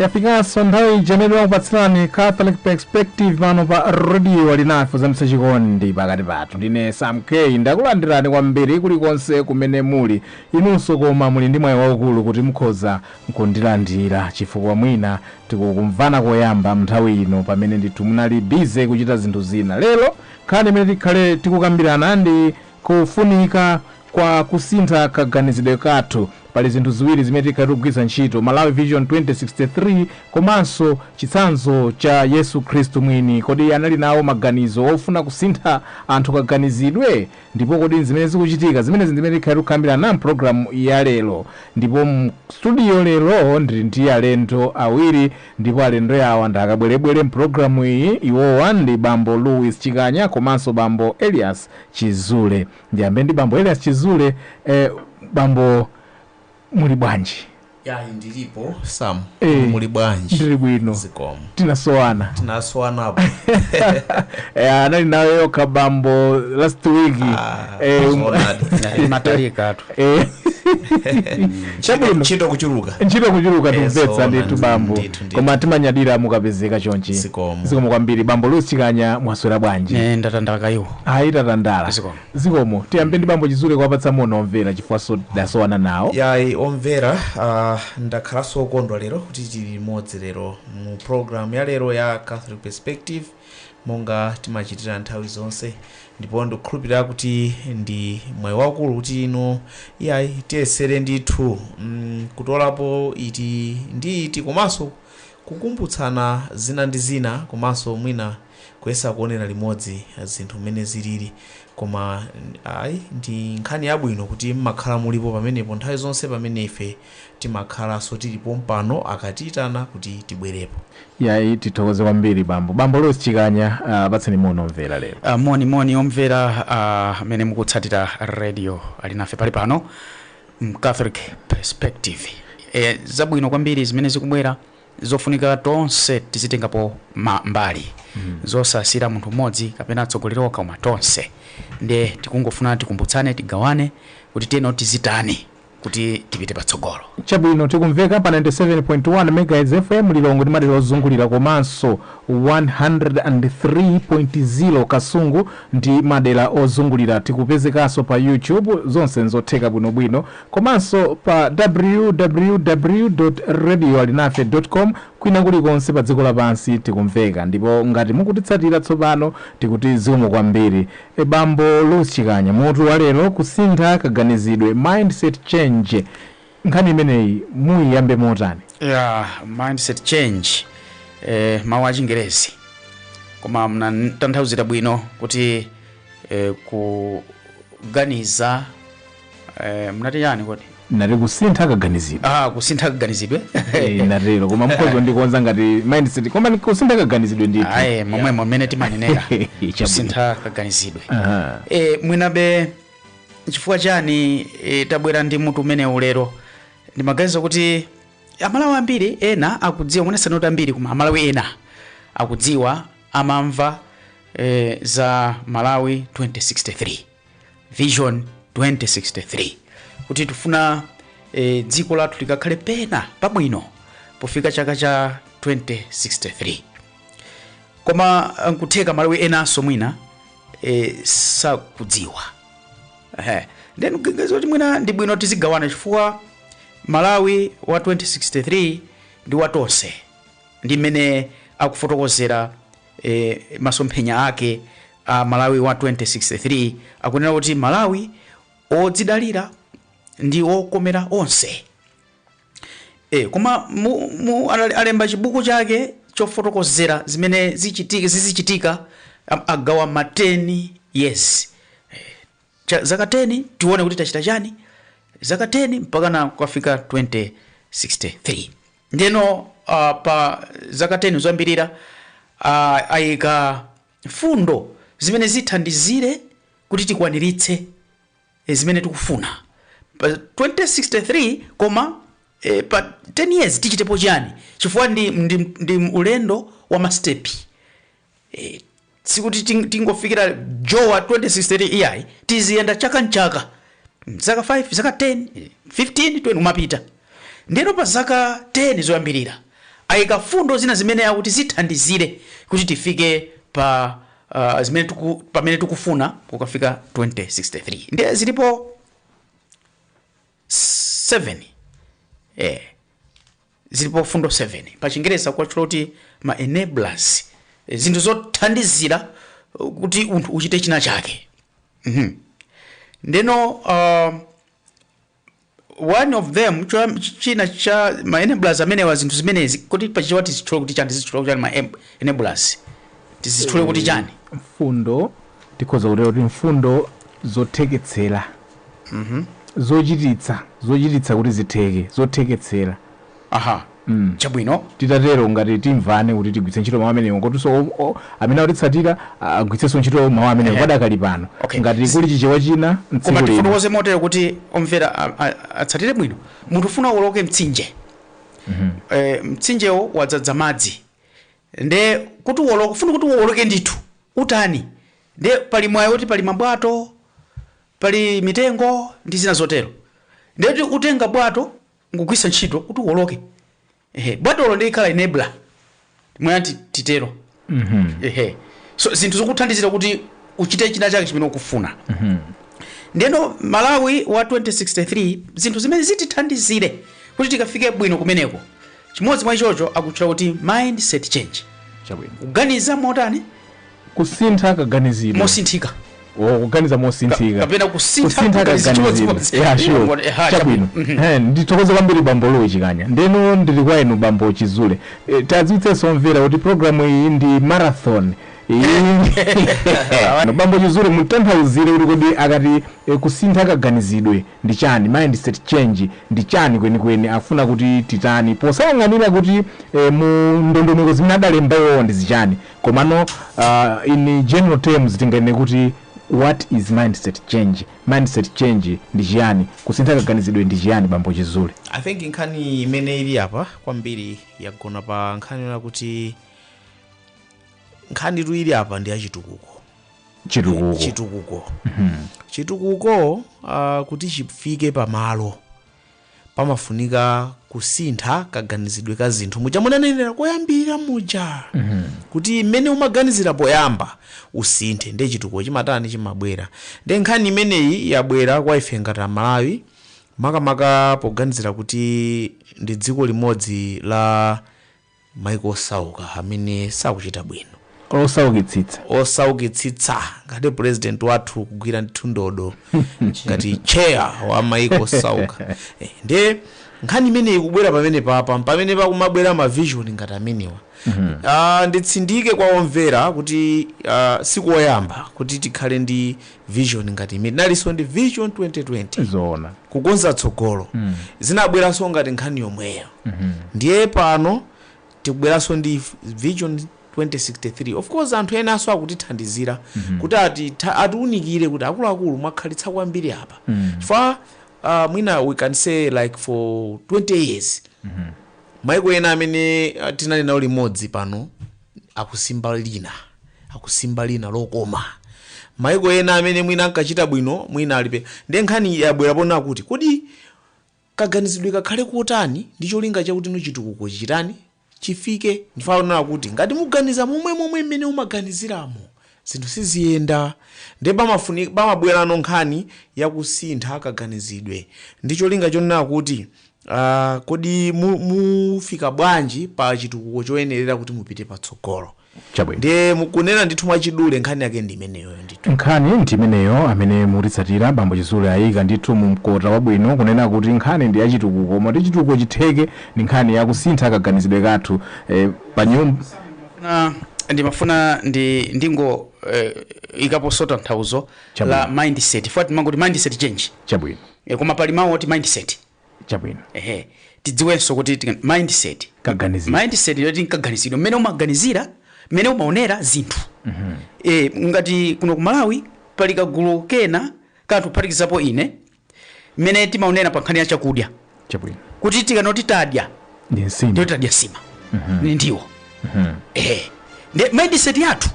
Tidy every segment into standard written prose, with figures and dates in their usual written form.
Yafikanso nthawi ija imene timakupatsirani Catholic Perspective pano pa Radio Alinafe, zamisa chikondi pakati pathu. Ndine Sam K, ndakulandirani kwambiri kulikonse kumene muli inunso, koma muli ndi mwayi waukulu kuti mukhoza kundilandira, chifukwa mwina tikukumvana koyamba mnthawi ino pamene ndithu munali busy kuchita zinthu zina. Lero nkhani imene tikhale tikukambirana ndi kufunika kwa kusintha kaganizidwe kathu. Pali zinthu ziwiri zimene tikhale tikugwiritsa ntchito: Malawi Vision 2063 komanso chitsanzo cha Yesu Khristu mwini. Kodi anali nawo maganizo ofuna kusintha anthu kaganizidwe? Ndipo kodi zimene zikuchitika zimenezi zimene tikhale tikukambirana mpulogalamu ya lero. Ndipo mu studio lero ndili ndi alendo awiri, ndipo alendo awa ndi akabwerebwere mpulogalamu iyi. Iwowa ndi Bambo Louis Chikanya komanso Bambo Elias Chizule. Ndiyambe ndi Bambo Elias Chizule. Bambo, muli bwanji? Yayi, ndilipo, Sam. Eh. Muli bwanji? Ndili bwino. Zikomo. Tinasowana. Tinasowanapo. Anali nayo yokha bambo last week. Ah, zoonadi. Matalikatu. Chabwino. Ntchito kuchuluka. Ntchito kuchuluka. Timvetsa. Zoona, ndithu bambo. Ndithu, ndithu. Koma timanyadira mukapezeka chonchi. Zikomo. Zikomo kwambiri. Bambo Louis Chikanya, mwaswera bwanji? Ndatandala kaiwo. Ayi, tatandala. Zikomo. Zikomo. Tiyambe ndi Bambo Chizule kuwapatsa moni omvera, chifukwa so dasowana nawo. Yayi omvera, ndakhalanso okondwa lero kuti tili limodzi lero mu program ya lero ya Catholic Perspective, monga timachitira nthawi zonse. Ndipo ndikukhulupirira kuti ndi mwayi waukulu kuti inu, iyayi, tiyesere ndithu kutolapo iti ndi iti, komanso kukumbutsana zina ndi zina, komanso mwina kuyesa kuonera limodzi zinthu mmene zilili. Koma ayi, ndi nkhani yabwino kuti mmakhala mulipo pamenepo nthawi zonse pamene ife timakhalanso tilipo mpano akatiyitana kuti tibwerepo. Yayi, tithokoze kwambiri bambo. Bambo Louis Chikanya, patseni moni omvera lero. Moni moni omvera amene mukutsatira Radio Alinafe pali pano Catholic Perspective. Zabwino kwambiri zimene zikubwera, zofunika tonse tizitengapo mbali, zosasira munthu mmodzi kapena atsogoleri okha, koma tonse. Ndiye tikungofuna tikumbutsane, tigawane kuti tiyeno tizitani kuti tipite patsogolo. Chabwino. Tikumveka pa 97.1 megahertz FM Lilongwe ndi madera ozungulira, komanso 103.0 Kasungu ndi madera ozungulira. Tikupezekanso pa YouTube, zonse nzotheka bwinobwino, komanso pa www radio alinafe com. Kwina kulikonse pa dziko lapansi tikumveka, ndipo ngati mukutitsatira tsopano tikuti zikomo kwambiri. Bambo Louis Chikanya, mutu wa lero kusintha kaganizidwe, mindset change. Nkhani imeneyi muyiyambe motani? Yeah, mindset change, mawu achingerezi, koma mnatanthauzira bwino kuti kuganiza, mnati chani kodi? Nati kusintha kaganizidwe. Ah, kusintha kaganizidwe. Natero, koma mukhoza ndikonza ngati mindset, koma kusintha kaganizidwe ndithu. Ayi, momwemo mmene timanenera. Chabwino. Kusintha kaganizidwe. Aha. Mwinabe chifukwa chani tabwera ndi mutu umenewu lero? Ndimaganiza kuti Amalawi ambiri ena akudziwa, mwina sanoti ambiri, koma Amalawi ena akudziwa, amamva za Malawi 2063, Vision 2063, kuti tifuna dziko lathu likakhale pena pabwino pofika chaka cha 2063. Koma nkutheka Malawi enanso mwina sakudziwa. Ehe. Then kuganiza kuti mwina ndi bwino tizigawana, chifukwa Malawi wa 2063 ndi watonse, ndi mmene akufotokozera masomphenya ake a Malawi wa 2063. Akunena kuti Malawi odzidalira ndi okomera onse. Koma alemba chibuku chake chofotokozera zimene zizichitika, agawa ma 10 years, zaka 10 tione kuti tachita chani, zaka 10 mpaka na kukafika 2063. Ndeno pa zaka 10 zoyambirira ayika fundo zimene zithandizire kuti tikwaniritse zimene tikufuna pa 2063. Koma pa 10 years tichitepo chani? Chifukwa ndi ulendo wa mastepi. Sikuti tingofikira jowa 2063, iyayi, tiziyenda chaka nchaka, zaka 5, zaka 10, 15, 20, umapita. Ndeno pa zaka 10 zoyambirira ayika fundo zimene zithandizire kuti Ayika fundo zina zimene akuti zithandizire kuti tifike pa zimene pamene tikufuna kukafika 2063. Ndiye zilipo 7, zilipo fundo 7. Pa Chingereza kwatchula kuti ma enablers, zinthu zothandizira kuti munthu uchite china chake. Ndeno one of them, china cha ma enablers amenewa, zinthu zimenezi, kuti pachichewa tizitchule kuti chani? Tizitchule kuti chani ma enablers? Tizitchule kuti chani? Mfundo, tikhoza kutero kuti mfundo zotheketsera, zochititsa kuti zitheke, zotheketsera. Aha, chabwino. Titatero, ngati timvane kuti tigwiritse ntchito mawu amenewo, ngotinso amene akutitsatira agwiritsenso ntchito mawu amenewo padakali pano. Ngati kuli Chichewa china Koma mtsiku lino. Tifotokoze motero kuti omvera atsatire bwino. Munthu ufuna uwoloke mtsinje, mtsinjewo wadzadza madzi, nde kuti uwoloke, ufuna kuti uwoloke ndithu, utani? Nde pali mwayi kuti pali mabwato, pali mitengo ndi zina zotero. Nde kuti utenga bwato ngugwisa ntchito kuti uwoloke. Ehe, bwatolo ndi ikhala enabler, mwina titero. Ehe, so zinthu zokuthandizira kuti uchite china chake chimene ukufuna. Ndeno Malawi wa 2063, zinthu zimene zitithandizire kuti tikafike bwino kumeneko, chimodzi mwa ichocho akutchula kuti mindset change. Kuganiza motani? Kusintha kaganizidwe. Mosinthika. Oh, kuganiza mosinthika. Kapena kusintha kusintha kuganiza kaganizidwe. chimodzimodzi. Yeah, sure. Chabwino. Ndithokoze kwambiri bambo Louis Chikanya. Ndeno ndili kwa inu bambo Chizule. Tadziwitsenso omvera kuti programu iyi ndi marathon iyi. Bambo Chizule, mutanthauzire kuti kodi akati kusintha kaganizidwe ndi chani, mindset change ndi chani kwenikweni, afuna kuti titani, posayang'anira kuti mu ndondomeko zimene adalemba iwowo ndi zichani, komano in general terms tinganene kuti what is mindset change? Mindset change ndi chiyani? Kusintha kaganizidwe ndi chiyani, bambo Chizule? I think nkhani imene ili apa kwambiri yagona pa nkhani yona kuti nkhani tu ili apa ndi yachitukuko. Chitukuko. Chitukuko, chitukuko kuti chifike pamalo pamafunika kusintha kaganizidwe ka zinthu muja munanenera koyambirira muja, kuti mmene umaganizira poyamba usinthe, ndiye chitukuko chimatani? Chimabwera. Ndiye nkhani imeneyi yabwera kwa ife ngati Amalawi, makamaka poganizira kuti ndi dziko limodzi la maiko osauka amene sakuchita bwino. Osaukitsitsa. Osaukitsitsa, ngati president wathu kugwira ndithu ndodo ngati chair wa maiko osauka. Ndiye nkhani imeneyi ikubwera pamene papa, pamene pakumabwera ma vision ngati amenewa. Nditsindike kwa omvera kuti sikoyamba kuti tikhale ndi vision ngati imene nalinso ndi Vision 2020. Kukonza tsogolo, zinabweranso ngati nkhani yomweyo. Ndiye pano tikubweranso ndi Vision 2063. Of course anthu enanso akutithandizira kuti atiunikire kuti akuluakulu mwakhalitsa kwambiri apa, chifukwa mwina we can say like for 20 years maiko ena amene tinali nawo limodzi pano akusimba lina, akusimba lina lokoma. Maiko ena amene mwina ankachita bwino mwina alibe. Ndiye nkhani yabwera pona kuti kodi kaganizidwe kakhale kotani ndi cholinga chakuti no chitukuko chitani? Chifike. Ndifanira kuti ngati muganiza momwe momwe mmene umaganiziramo, zinthu siziyenda. Ndiye pamabwerano nkhani yakusintha kaganizidwe ndi cholinga chonena kuti kodi mufika bwanji pa chitukuko choyenerera kuti mupite patsogolo. Ndiye mukunena ndithu mwachidule, nkhani yake ndi imeneyo ndithu. Nkhani ndi imeneyo. Amene mutitsatira, bambo Chizule ayika ndithu mu mkota wabwino kunena kuti nkhani ndi yachitukuko, koma kuti chitukuko chitheke ndi nkhani yakusintha kaganizidwe kathu pa nyumba. Na ndimafuna ndingo ikaponso tanthauzo la mindset. Fuati timangoti mindset change. Koma pali mawu oti mindset. Ehe, tidziwenso kuti mindset, kaganizidwe. Mindset yoti nkaganizidwe, mmene umaganizira, mmene umaonera zinthu. Ngati kuno ku Malawi pali kagulu kena kanthu, kuphatikizapo ine, mmene timaonera pa nkhani ya chakudya, kuti tikanoti tadya ndi nsima, ndiyo tadya sima ni ndiwo. Ehe, ndi mindset yathu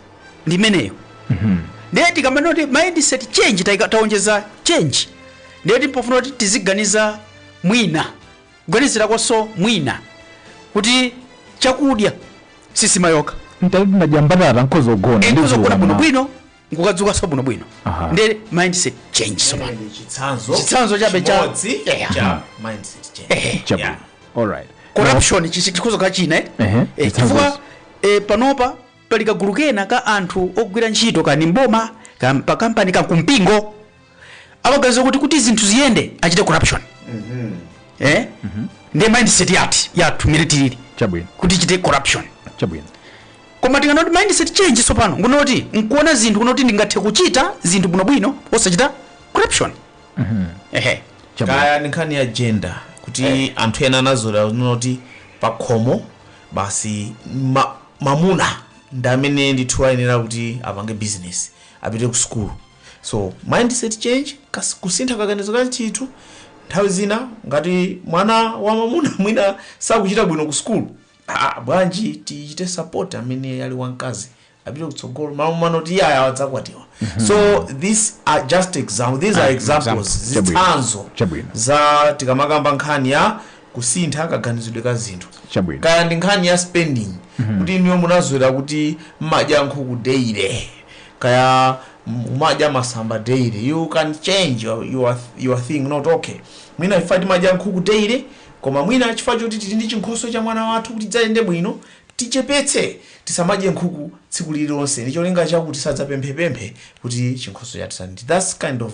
ndi imeneyo. Ndiye tikamanoti mindset change, taonjeza change, ndiye timpofuna kuti tiziganiza mwina, kuganizirakonso mwina kuti Chakudya sisima yokha. Ntali ndadya mbatata, nkhoza kugona. Nkhoza kugona bwinobwino, nkukadzukanso bwinobwino. Ndi mindset change tsopano. Chitsanzo. Chitsanzo chabe chimodzi Yeah. cha mindset change. Chabwino. Yeah. Alright. Corruption chikhoza kukhala china, eh? Ehe, chitsanzo. Chifukwa panopa pali kagulu kena ka anthu ogwira ntchito kani mboma, pa kampani, ka kumpingo, amaganiza kuti zinthu ziyende achite corruption, eh? Ndiye mindset yathu imene tilili kuti chite corruption. Koma tikanoti mindset change tsopano, nkunoti nkuona zinthu kunoti ndingathe kuchita zinthu bwinobwino osachita corruption, ehe. Kaya ndi nkhani ya gender, kuti anthu ena anazolera kuti pakhomo basi mamuna ndi amene ndithu ayenera kuti apange business, apite ku school. So mindset change, kusintha kaganizo ka chinthu. Nthawi zina ngati mwana wa mamuna mwina sakuchita bwino ku school, ah, bwanji tichite support amene ali wamkazi apite kutsogolo, malo mano kuti iye aya adzakwatiwa. So these are just example, these are examples, zitsanzo za tikamakamba nkhani ya kusintha kaganizidwe ka zinthu. Kaya ndi nkhani ya spending, kuti inuyo munazolera kuti mmadya nkhuku daily, kaya mumadya masamba daily, you can change your thing. Not okay, mwina ifa timadya nkhuku daily, koma mwina chifukwa choti tili ndi chinkhoswe cha mwana wathu kuti dzayende bwino, tichepetse, tisamadye nkhuku tsiku lililonse, ndi cholinga chakuti sadzapemphepemphe kuti chinkhoswe chathu sandi. That's kind of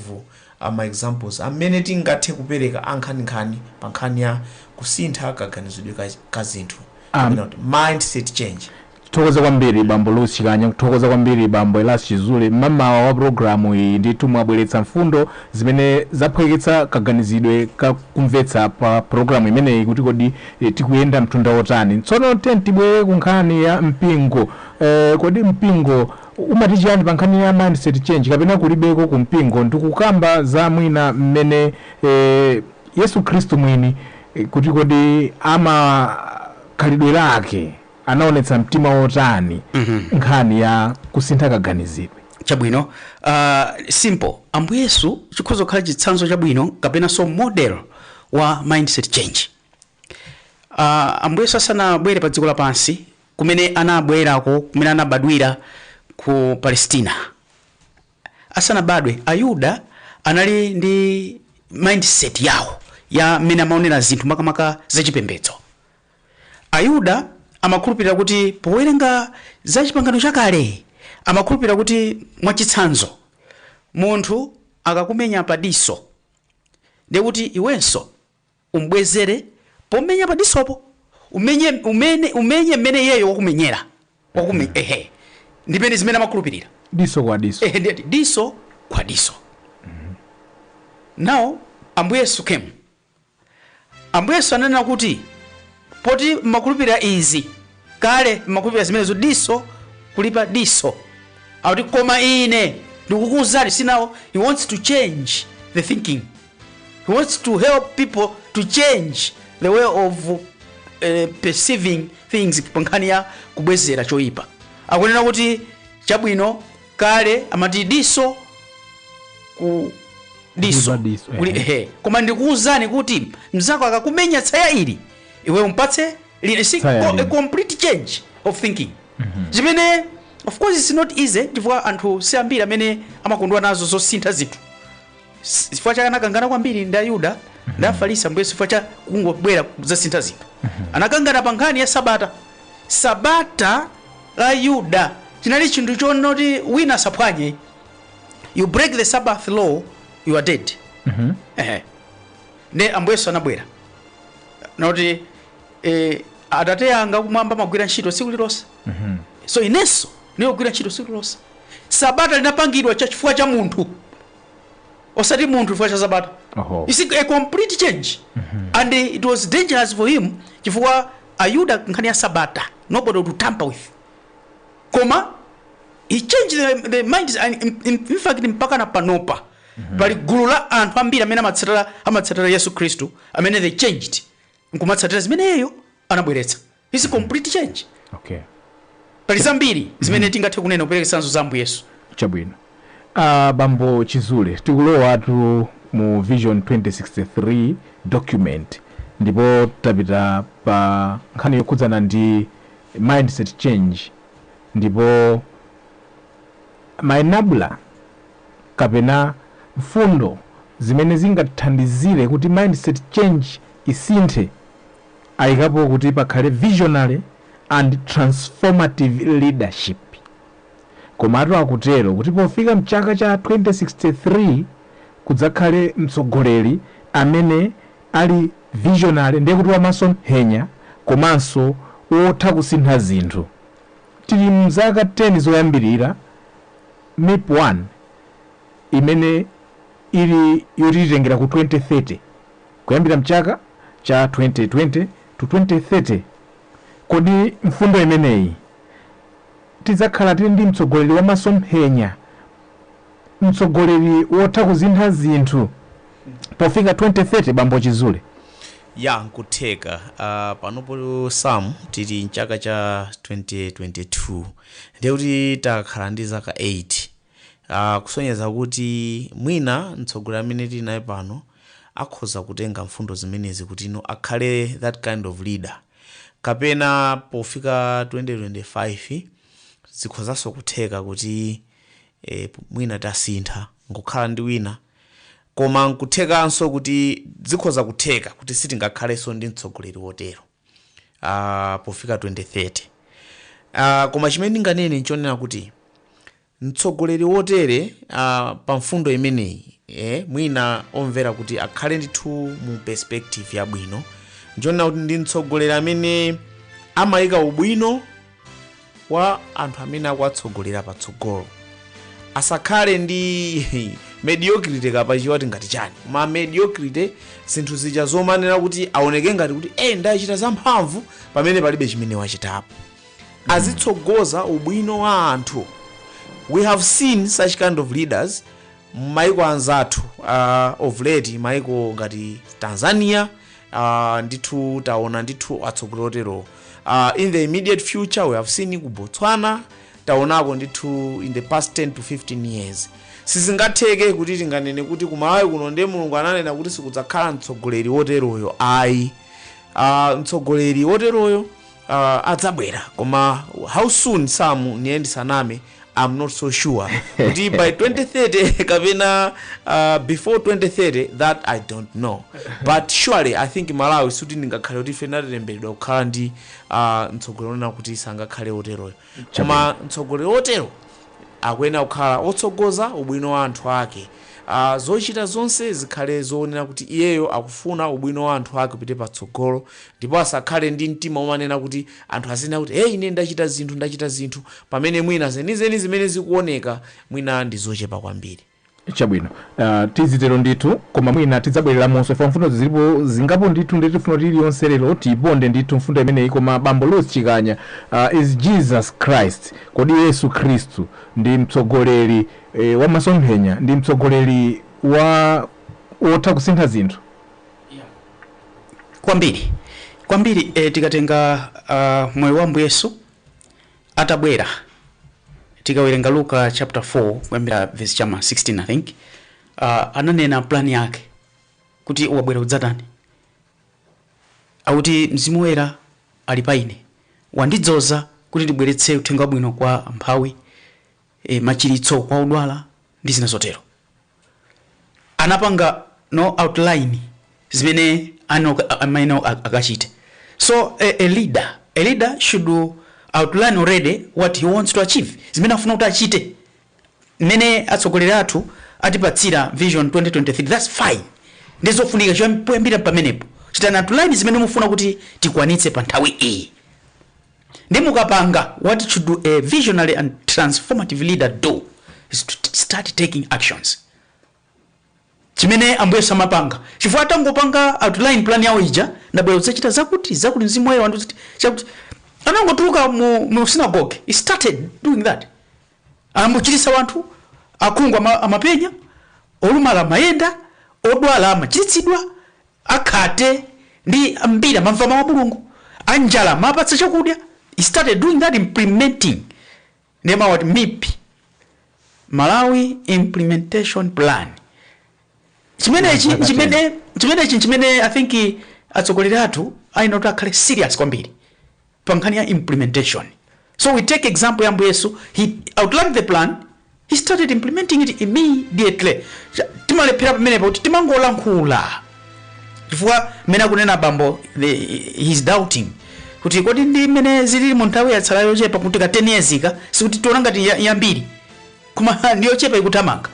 my examples amene tingathe kupereka ankhaninkhani pa nkhani ya kusintha kaganizidwe ka zinthu, kapena kuti mindset change. Kuthokoza kwambiri, bambo Lucy Kanya, kuthokoza kwambiri, bambo Elas Chizule. Mmamawa wa programu iyi ndithu mwabweretsa mfundo zimene zaphweketsa kaganizidwe kakumvetsa pa programu imeneyi kuti kodi tikuyenda mtunda wotani. Tsono tibwere ku nkhani ya mpingo. Kodi mpingo umati chiyani pa nkhani ya mindset change, kapena kulibeko ku mpingo? Ndikukamba za mwina mmene Yesu Khristu mwini, kuti kodi ama khalidwe lake anaonetsa mtima wotani nkhani ya kusintha kaganizidwe? Chabwino, simple, Ambuye Yesu chikhoza kukhala chitsanzo chabwino kapenanso model wa mindset change. Ambuye Yesu asanabwere pa dziko lapansi, kumene anabwerako, kumene anabadwira ku Palestina, asanabadwe, Ayuda anali ndi mindset yawo ya mmene amaonera zinthu, makamaka zachipembedzo. Ayuda amakhulupirira kuti, powerenga za Chipangano Chakale, amakhulupirira kuti, mwachitsanzo, munthu akakumenya padiso, ndekuti iwenso umbwezere pomenya padisopo, umenye umenye mmene iyeyo wakumenyera ehe, ndimene zimene amakhulupirira. Diso kwa diso. Ehe, ndiyati diso kwa diso. Now Ambuye Yesu came. Ambuye Yesu ananena kuti poti mmakhulupirira izi kale, mmakhulupirira zimenezo, diso kulipa diso, akuti koma ine ndikukuwuzani. See, now he wants to change the thinking. He wants to help people to change the way of perceiving things. Pa nkhani ya kubwezera choyipa, akunena kuti chabwino, kale amati diso ku diso. Kulipa diso, Ehe. Koma ndikuwuzani kuti mzako akakumenya tsaya ili, iwe umpatse lina. See, Tsaya lina. a complete change of thinking, zimene of course it's not easy, chifukwa anthu si ambiri amene amakondwa nazo zosintha zinthu. Chifukwa chake anakangana kwambiri ndi Ayuda ndi Afarisi Ambuye, chifukwa cha kungobwera kudzasintha zinthu. Anakangana pa nkhani ya Sabata. Sabata la Yuda chinali chinthu chonoti wina asaphwanye. You break the Sabbath law, you are dead. Ehe. Ne Ambuye Yesu anabwera noti atate anga kumwamba amagwira ntchito tsiku lilonse, so inenso ndikugwira ntchito tsiku lilonse. Sabata linapangidwa cha chifukwa cha munthu, osati munthu chifukwa cha sabata. You see, a complete change. And it was dangerous for him, chifukwa Ayuda nkhani ya Sabata nobody would tamper with. Koma he changed the mind. And in fact, mpaka na panopa pali gulu la anthu ambiri amene amatsatira Yesu Khristu, amene they changed nkumatsatira zimeneyo anabweretsa. It's a complete change. Pali zambiri zimene tingathe kunena kupereka zitsanzo za Ambuye Yesu. Chabwino. Bambo Chizule, tikulowatu mu Vision 2063 document. Ndipo tapita pa nkhani yokhudzana ndi mindset change, ndipo ma enabler kapena mfundo zimene zingathandizire kuti mindset change isinthe, ayikapo kuti pakhale visionary and transformative leadership. Komatu akutero kuti pofika mchaka cha 2063 kudzakhale mtsogoleri amene ali visionary, ndiye kuti wamasomphenya komanso wotha kusintha zinthu. Tili mzaka 10 zoyambirira, MIP 1 imene ili yotitengera ku 2030, kuyambira mchaka cha 2020 to 2030. Kodi mfundo imeneyi, tidzakhala tili ndi mtsogoleri wamasomphenya, mtsogoleri wotha kusintha zinthu pofika 2030, bambo Chizule? Ya, nkutheka. Panopo, Sam, tili mchaka cha 2022, ndiye kuti takhala ndi zaka 8, kusonyeza kuti mwina mtsogoleri amene tili naye pano akhoza kutenga mfundo zimenezi kuti ino akhale that kind of leader. Kapena pofika 2025 zikhozanso kutheka kuti mwina tasintha nkukhala ndi wina. Koma nkuthekanso kuti zikhoza kutheka kuti sitingakhalenso ndi mtsogoleri wotero pofika 2030. Koma chimene ndinganene nchonena kuti mtsogoleri wotere, pa mfundo imeneyi, mwina omvera kuti akhale ndithu mu perspective yabwino, nchonena kuti ndi mtsogoleri amene amayika ubwino wa anthu amene akuwatsogolera patsogolo. Asakhale ndi mediocrity, kapachiwa ngati chani, ma mediocrity, zinthu zija zomanena kuti aoneke ngati kuti ndachita zamphamvu pamene palibe chimene wachitapo. Azitsogoza ubwino wa anthu. We have seen such kind of leaders m'maiko anzathu of late, maiko ngati Tanzania. Ndithu taona ndithu atsogoleri otero. In the immediate future, we have seen ku Botswana, taonako ndithu in the past 10 to 15 years. Sizingatheke kuti tinganene kuti kumalawi kuno ndiye Mulungu ananena kuti sikudzakhala mtsogoleri woteroyo, ayi. Mtsogoleri woteroyo adzabwera, koma how soon, Sam, niye ndisaname, I'm not so sure kuti by 2030 kapena before 2030, that I don't know. But surely I think Malawi suti ndingakhale kuti ife natilembedwa kukhala ndi mtsogoleri onena kuti sangakhale woteroyo. Koma mtsogoleri wotero akuyenera kukhala otsogoza ubwino wa anthu ake. Zochita zonse zikhale zoonera kuti iyeyo akufuna ubwino wa anthu ake upite patsogolo, ndipo asakhale ndi mtima umanena kuti anthu azinena kuti, "Hey, ine ndachita zinthu, ndachita zinthu," pamene mwina zenizeni zimene zikuoneka mwina ndi zochepa kwambiri. Chabwino, tizitero ndithu, koma mwina tidzabwereramonso ife. Mfundo zilipo zingapo ndithu, ndi tifuna kuti iliyonse lero tiyiponde ndithu mfundo imeneyi. Koma bambo Louis Chikanya, is Jesus Christ, kodi Yesu Khristu ndi mtsogoleri wamasomphenya, ndi mtsogoleri wa wotha kusintha zinthu? Kwambiri, kwambiri. Tikatenga moyo wa Ambuye Yesu atabwera, tikawerenga Luka chapter 4 kuyambira verse chama 16, I think, ananena plan yake kuti wabwera kudzatani. Akuti, "Mzimu Woyera ali pa ine, wandidzoza kuti ndibweretse uthenga wabwino kwa amphawi, machiritso kwa odwala ndi zina zotero." Anapanga no outline zimene amene akachite. So a leader should outline already what he wants to achieve, zimene afuna kuti achite. Mmene atsogoleri athu atipatsira Vision 2023, that's fine, ndizofunika. Poyambira pamenepo, chitani outline zimene mufuna kuti tikwanitse pa nthawi iyi. Ndi mukapanga, what should a visionary and transformative leader do is to start taking actions, chimene Ambuye samapanga, chifukwa atangopanga outline plan yawo ija, "Ndabwera kudzachita zakuti zakuti, Mzimu Woyera wandiuza chakuti," anangotuluka mu synagogue, he started doing that. Ambuchiritsa wanthu, akhungu amapenya, olumala amayenda, odwala amachiritsidwa, akhate ndi ambiri amamva mawu a Mulungu, anjala amapatsa chakudya. He started doing that, implementing. Ndiye mawu ati MIP, Malawi Implementation Plan. Chimenechi chimene, chimenechi chimene I think Atsogoleri athu ayenera kuti akhale serious kwambiri pa nkhani ya implementation. So we take example ya Ambuye Yesu. He outlined the plan, he started implementing it immediately. Timalephera pamenepo kuti timangolankhula, chifukwa mmene akunena bambo, he's doubting kuti kodi ndi mmene zilili mu nthawi yatsala yochepa kuti ka 10 years ika, sikuti tiona ngati yambiri, koma ndiyochepa, ikuthamanga.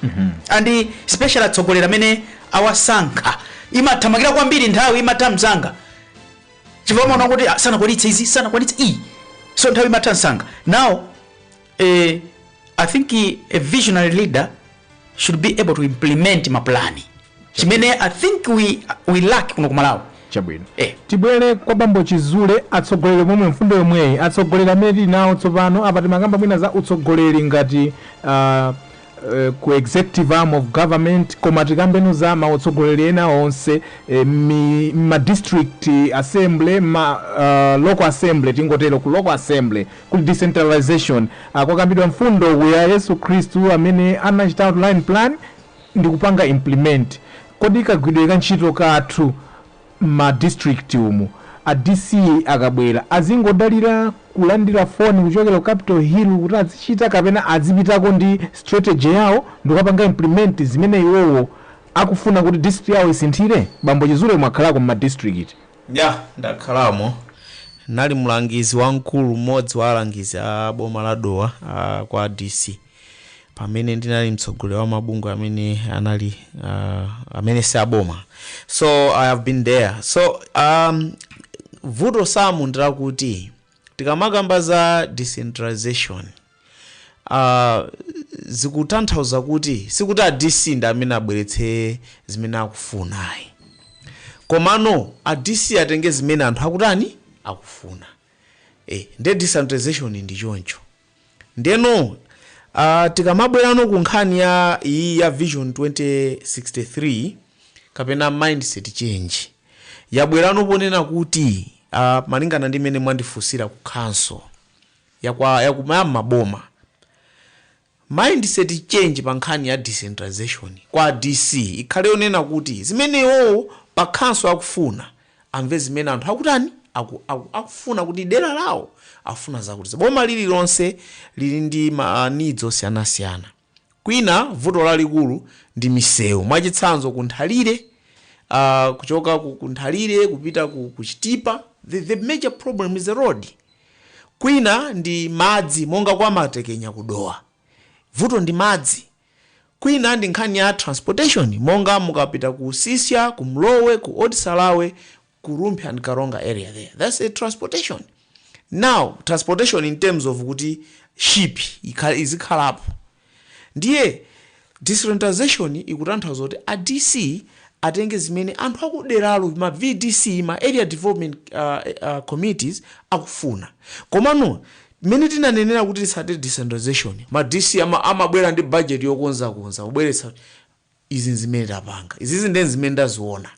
And special atsogoleri amene awasankha, imathamangira kwambiri nthawi, imatha msanga, chifukwa maona kuti sanakwanitse izi, sanakwanitse iyi, so nthawi imatha msanga. Now I think a visionary leader should be able to implement maplani, chimene I think we lack kuno kumalawi. Chabwino. Eh. Tibwere kwa bambo Chizule. Atsogoleri momwe mfundo yomweyi, atsogoleri amene tili nawo tsopano apa, timakamba mwina za utsogoleri ngati ku executive arm of government, koma tikambeno za mautsogoleri ena onse, ma district assembly, ma local assembly, tingotero ku local assembly kuli decentralization. Kwakambidwa mfundo ya Yesu Khristu amene anachita outline plan ndi kupanga implement. Kodi kagwidwe ka ntchito kathu ma district umu, a DC akabwera azingodalira kulandira foni kuchokera ku Capitol Hill kuti azichita, kapena azipitako ndi strategy yawo ndikukapanga implement zimene iwowo akufuna kuti district yawo isinthire? Bambo Chizule, mwakhalako mma district. Ya, ndakhalamo. Nali mlangizi wamkulu, mmodzi wa alangizi a boma la Dowa kwa DC, pamene ndinali mtsogoleri wa mabungwe amene anali amene si aboma. So I have been there. So vuto samu ndilakuti tikamakamba za decentralization, zikutanthauza kuti sikuti a DC ndi amene abweretse zimene akufunayi, komano a DC atenge zimene anthu akutani, akufuna. Ndiye decentralization ndi choncho. Ndeno tikamabwerano ku nkhani ya iyi ya Vision 2063 kapena mindset change, yabwerano ponena kuti malingana ndi mmene mwandifunsira, ku council yakumaya maboma, mindset change pa nkhani ya decentralization kwa DC ikhale yonena kuti zimene iwowo pa council akufuna, amve zimene anthu akutani, akufuna kuti dera lawo afuna zakuti. Boma lililonse lili ndi ma needs osiyanasiyana. Kwina vuto lalikulu ndi misewu. Mwachitsanzo, kunthalire, kuchoka ku Nthalire kupita ku Chitipa, the major problem is the road. Kwina ndi madzi, monga kwa Matekenya kudowa, vuto ndi madzi. Kwina ndi nkhani ya transportation, monga mukapita ku Sisya, ku Mlowe, ku Old Salawe, ku Rumphi and Karonga area there, that's a transportation. Now transportation in terms of kuti ship izikhalapo. Ndiye decentralization ikutanthauza kuti a DC atenge zimene anthu akuderalo, ma VDC, ma area development committees akufuna. Komano mmene tinanenera kuti tisate decentralization, ma DC amabwera ndi budget yokonzakonza, kubweretsa izi zimene tapanga, izizi ndiye zimene ndaziona.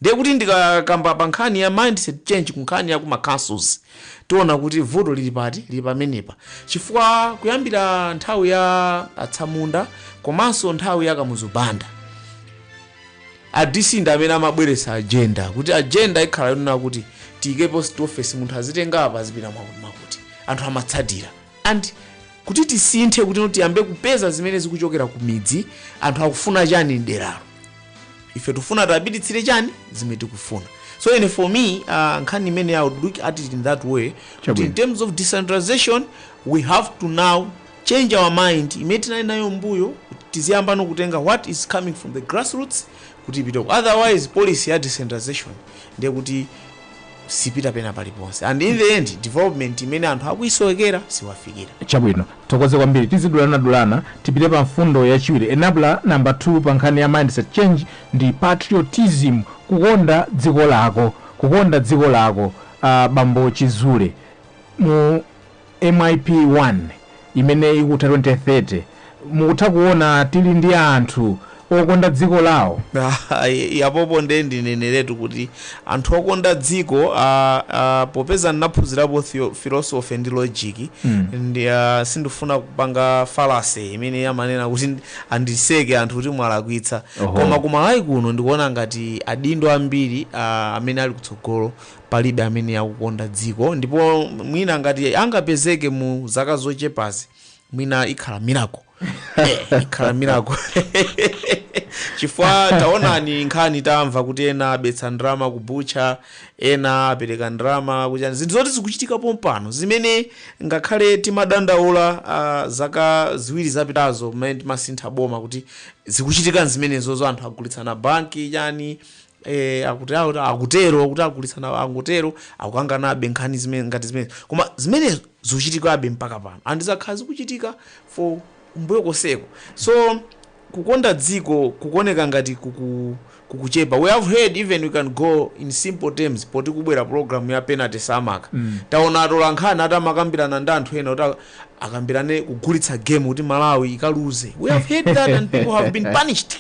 Ndiye kuti ndikakamba pa nkhani ya mindset change ku nkhani ya kuma councils, tiona kuti vuto lili pati, lili pamenepa, chifukwa kuyambira nthawi ya atsamunda komanso nthawi ya Kamuzu Banda, a DC ndi amene amabweretsa agenda, kuti agenda ikhala yonena kuti tiyike post office, munthu azitenga apa, azipita mwakuti mwakuti, anthu amatsatira. And kuti tisinthe, kuti tiyambe kupeza zimene zikuchokera ku midzi, anthu akufuna chani mderalo, ife tifuna tapititsire chani zimene tikufuna. So ine, for me, nkhani imene I would look at it in that way, kuti in terms of decentralization we have to now change our mind imene tinali nayo mbuyo, kuti tiziyamba kutenga what is coming from the grassroots kuti ipite. Otherwise policy ya decentralization ndiye kuti sipita pena paliponse, and in the end development imene anthu akuyisowekera siwafikira. Chabwino, thokoze kwambiri. Tizidulanadulana, tipite pa mfundo yachiwiri, enabler number 2 pa nkhani ya mindset change ndi patriotism, kukonda dziko lako, kukonda dziko lako. Bambo Chizule, mu MIP 1 imene ikutha 2030, mukutha kuona tili ndi anthu Okonda dziko lawo? Yapopo nde ndineneretu kuti anthu okonda dziko, popeza ndinaphunzirapo philosophy ndi logic, ndi sindifuna kupanga fallacy imene amanena kuti andiseke anthu kuti mwalakwitsa. Koma kumalawi kuno ndikuona ngati adindo ambiri amene ali kutsogolo palibe amene akukonda dziko, ndipo mwina ngati angapezeke mu zaka zochepazi, mwina ikhala miracle, ikhala miracle, chifukwa taonani nkhani tamva kuti ena abetsa ndalama ku butcher, ena apereka ndalama kuchani, zinthu zoti zikuchitika pompano zimene ngakhale timadandaula zaka 2 zapitazo pamene timasintha boma kuti zikuchitika zimenezozo, anthu agulitsana banki chani, akuti akutero kuti agulitsana, angotero akukanganabe nkhani zimene ngati zimene, koma zimene zikuchitikabe mpaka pano and zakhala zikuchitika for mbuyo koseko. So kukonda dziko kukuoneka ngati kukuchepa. We have heard, even we can go in simple terms, poti kubwera program ya penalty samaka, taona atola nkhani atamakambirana ndi anthu ena kuti akambirane kugulitsa game kuti Malawi ikaluze. We have heard that and people have been punished.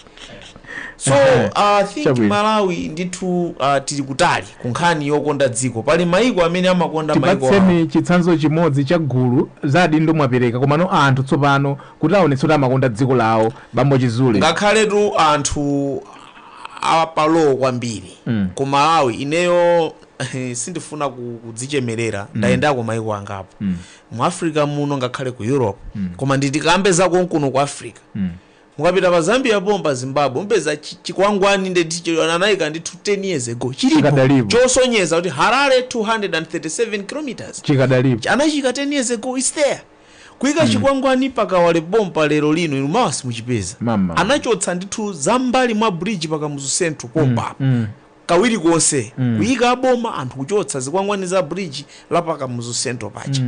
So I think Chabwino. Malawi ndithu tili kutali ku nkhani yokonda dziko. Pali maiko amene amakonda maiko awo. Tipatseni chitsanzo chimodzi cha gulu za adindo mwapereka, komano anthu tsopano kuti aonetse kuti amakonda dziko lawo, bambo Chizule. Ngakhaletu anthu apalowo kwambiri ku Malawi, ineyo sindifuna kudzichemerera, ndayendako maiko angapo mu Africa muno, ngakhale ku Europe, koma nditikambe zakonkuno ku Africa. Mukapita pa Zambia pompa, Zimbabwe, mupeza chikwangwani ndeti anayika ndithu 10 years ago chilipo Chikadalipo. chosonyeza kuti Harare 237 kilometers. Chikadalipo. Anachika 10 years ago, is there. Kuyika chikwangwani pakawale pompa lero lino inu mawa simuchipeza. Mama. Anachotsa ndithu zam'mbali mwa bridge pakamuzu Central pompa kawiri konse, kuyika aboma anthu kuchotsa zikwangwani za bridge la pakamuzu Central pacha.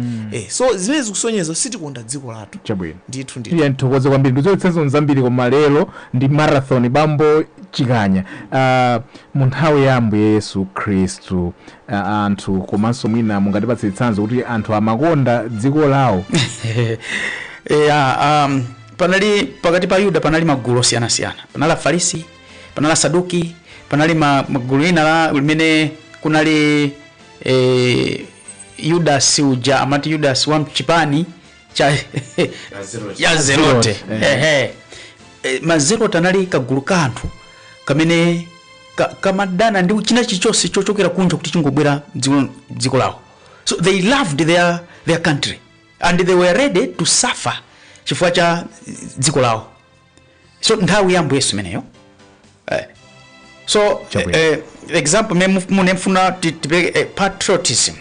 So zimene zikusonyeza sitikonda dziko lathu. Chabwino. Ndithu, ndithu. Iye nthokoze kwambiri, ndizotsenzo zambiri, koma lero ndi marathon. Bambo Chikanya, mu nthawi ya Ambuye Yesu Khristu, anthu komanso mwina mungatipatse chitsanzo kuti anthu amakonda dziko lawo? Yeah, panali pakati pa Yuda panali magulu osiyanasiyana. Panali Afarisi, panali Asaduki, panali magulu ina la limene kunali Yudasi uja amati Yudasi wa mchipani cha ya Zelote. Ehe. Mazelote anali kagulu ka anthu kamene kamadana ndi china chilichonse chochokera kunja kuti chingobwera dziko lawo. So they loved their country and they were ready to suffer chifukwa cha dziko lawo. So nthawi ya Ambuye Yesu imeneyo, so Chabwino. Example mune mfuna tipereke patriotism,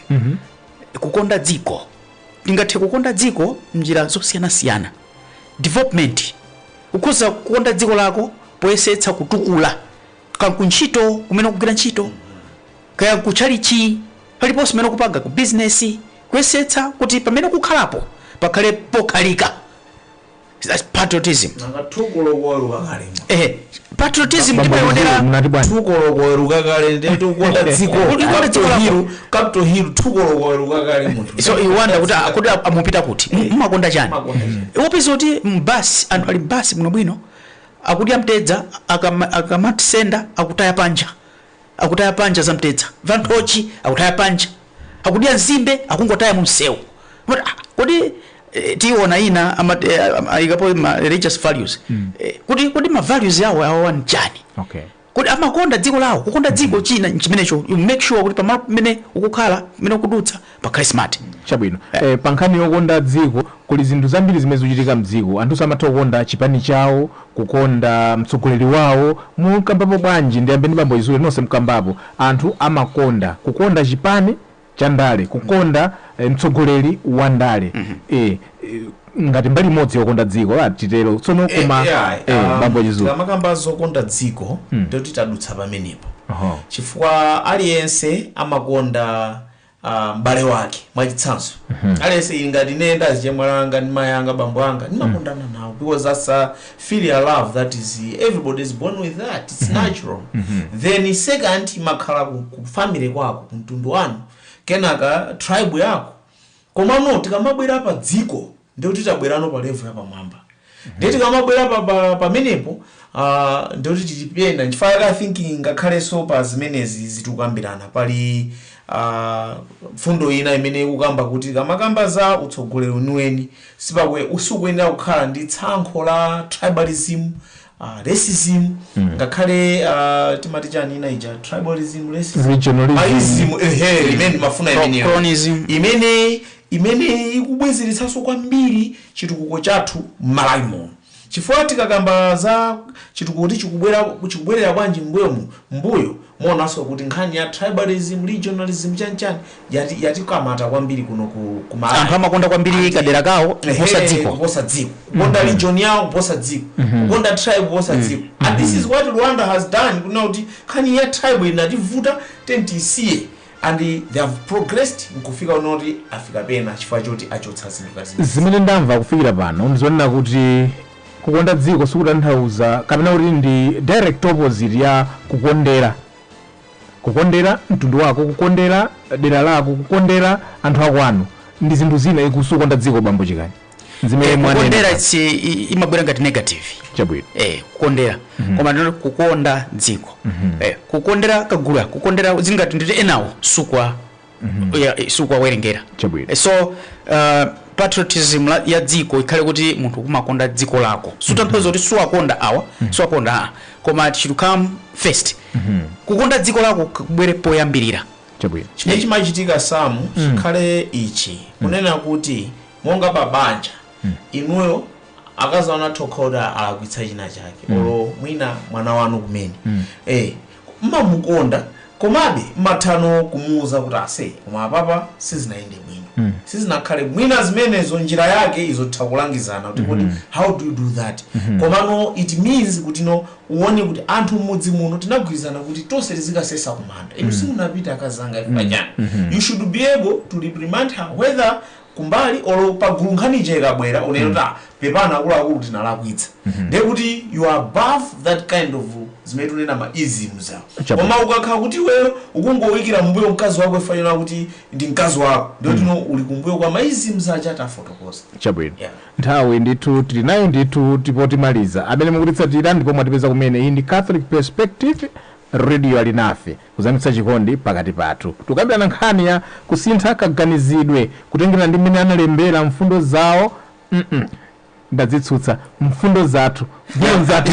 kukonda dziko. Tingathe kukonda dziko mnjira zosiyanasiyana. Development, ukhoza kukonda dziko lako poyesetsa kutukula kankuntchito kumene ukugwira ntchito, kaya kutchalichi, paliponse kumene ukupanga ku business, kuyesetsa kuti pamene ukukhalapo pakhale pokhalika. That's patriotism. Nanga tukolokoweruka kale? Patriotism Bambo Chizule, timayonera munati bwanji? Tukolokoweruka kale, ndiye tikukonda dziko. Ukukonda dziko lako. Capitol Hill, tukolokoweruka kale munthu. So you wonder kuti kuti amupita kuti mumakonda chani? Mumakonda chani? Upeza kuti mbasi anthu ali mbasi bwinobwino akudya mtedza, akamatisenda akutaya panja, akutaya panja za mtedza, vanthochi akutaya panja, akudya nzimbe akungotaya mu msewu. But, kodi tiona ina ayikapo ma religious values, kuti ma values yawo awawa nchani? Kuti amakonda dziko lawo. Kukonda dziko china chimenecho, you make sure kuti pamalo pamene ukukhala, pamene ukudutsa pakhale smart. Chabwino. Pa nkhani yokonda dziko kuli zinthu zambiri zimene zikuchitika mdziko. Anthu samatha kukonda chipani chawo, kukonda mtsogoleri wawo. Mukambapo bwanji? Ndiyambe ndi bambo Chizule. Nonse mukambapo, anthu amakonda kukonda chipani cha ndale, kukonda mtsogoleri wa ndale, ngati mbali imodzi yokonda dziko titero tsono. Koma bambo Chizule. Tikamakamba zokonda dziko, ndikuti tadutsa pamenepo, chifukwa aliyense amakonda m'bale wake. Mwachitsanzo, aliyense ngati ine ndazichemwali anga ndi mayi anga, bambo anga, ndimakondana nawo because that's a filial love that is, everybody is born with that, it's natural. Then second imakhala ku family kwako, ku mtundu wanu, kenaka tribe yako. Komano tikamabwera pa dziko, ndikuti tabwerano pa level yapamwamba. Ndiye tikamabwera pamenepo, ndikuti titipenda nchifukwa I think ngakhalenso pa zimenezi zitikukambirana pali mfundo ina imene ikukamba kuti kamakamba za utsogoleri weniweni sipakwe usikuyenera kukhala ndi tsankho la tribalism, racism, ngakhale timati chani ina ija, tribalism, racism, regionalism, ism, ehe, imene ndimafuna imeneyo. Cronyism. Imene ikubwezeretsanso kwambiri chitukuko chathu m'Malawi muno, chifukwa tikakamba za chitukuko kuti chikubwerera bwanji mbuyo, mbuyo muonanso kuti nkhani ya tribalism, regionalism, chanchani yatikamata kwambiri kuno ku Malawi. Anthu amakonda kwambiri kadera kawo kuposa dziko. Kuposa dziko, kukonda region yawo kuposa dziko, kukonda tribe kuposa dziko. And this is what Rwanda has done, kuna kuti nkhani ya tribe inativuta, tentisiye, and they have progressed nkufika unoti afika pena chifukwa choti achotsa zinthu kazimene. Zimene ndamva kufikira pano ndizonena kuti kukonda dziko sikutanthauza kapena kuti ndi direct opposite ya kukondera mtundu wako, kukondera dera lako, kukondera anthu akwanu ndi zinthu zina. Ikusukonda dziko, bambo Chikani, zimene mwanena. Kukondera imabwera ngati negative. Chabwino. Kukondera, koma ndino kukonda dziko, kukondera kagulu, kukondera zingati nditi enawo sukwa sukwa werengera. Chabwino. So patriotism ya dziko ikhale kuti munthu kumakonda dziko lako, sutanthauza kuti suwakonda awa, suwakonda aa, koma it should come first. Kukonda dziko lako kubwere poyambirira. Chabwino. Chimene chimachitika, Samu, chikhale ichi, kunena kuti monga pa banja, inuyo akazaona thokhoda alakwitsa china chake, olo mwina mwana wanu kumene, mmamukonda, komabe mmathano kumuwuza kuti ase, koma apapa sizinayende bwino, sizinakhale mwina zimenezo. Njira yake izotha kulangizana kuti how do you do that? Komano it means kuti no, uone kuti anthu mmudzi muno tinagwirizana kuti tonse tizikasesa kumanda, inu simunapita, akazanga ife pachani. You should be able to reprimand her, whether kumbali olo pagulu. Nkhani ija ikabwera unena kuti, "Ah, pepana akuluakulu, tinalakwitsa." Ndiye kuti you are above that kind of zimene tunena ma isms awo. Chabwino. Koma ukakhala kuti iweyo ukungowikira mbuyo mkazi wako, ifanira kuti ndi mkazi wako, ndiye kuti no, uli kumbuyo kwa ma isms aja tafotokoza. Chabwino. Yeah. Nthawi ndithu tili nayo ndithu, tipo timaliza. Amene mukutitsatira ndipo mwatipeza kumene, iyi ndi Catholic Perspective, Radio Alinafe, kuzamitsa chikondi pakati pathu. Tikukambirana nkhani ya kusintha kaganizidwe kutengera ndi mmene analembera mfundo zawo. Ndadzitsutsa, mfundo zathu, mfundo zathu.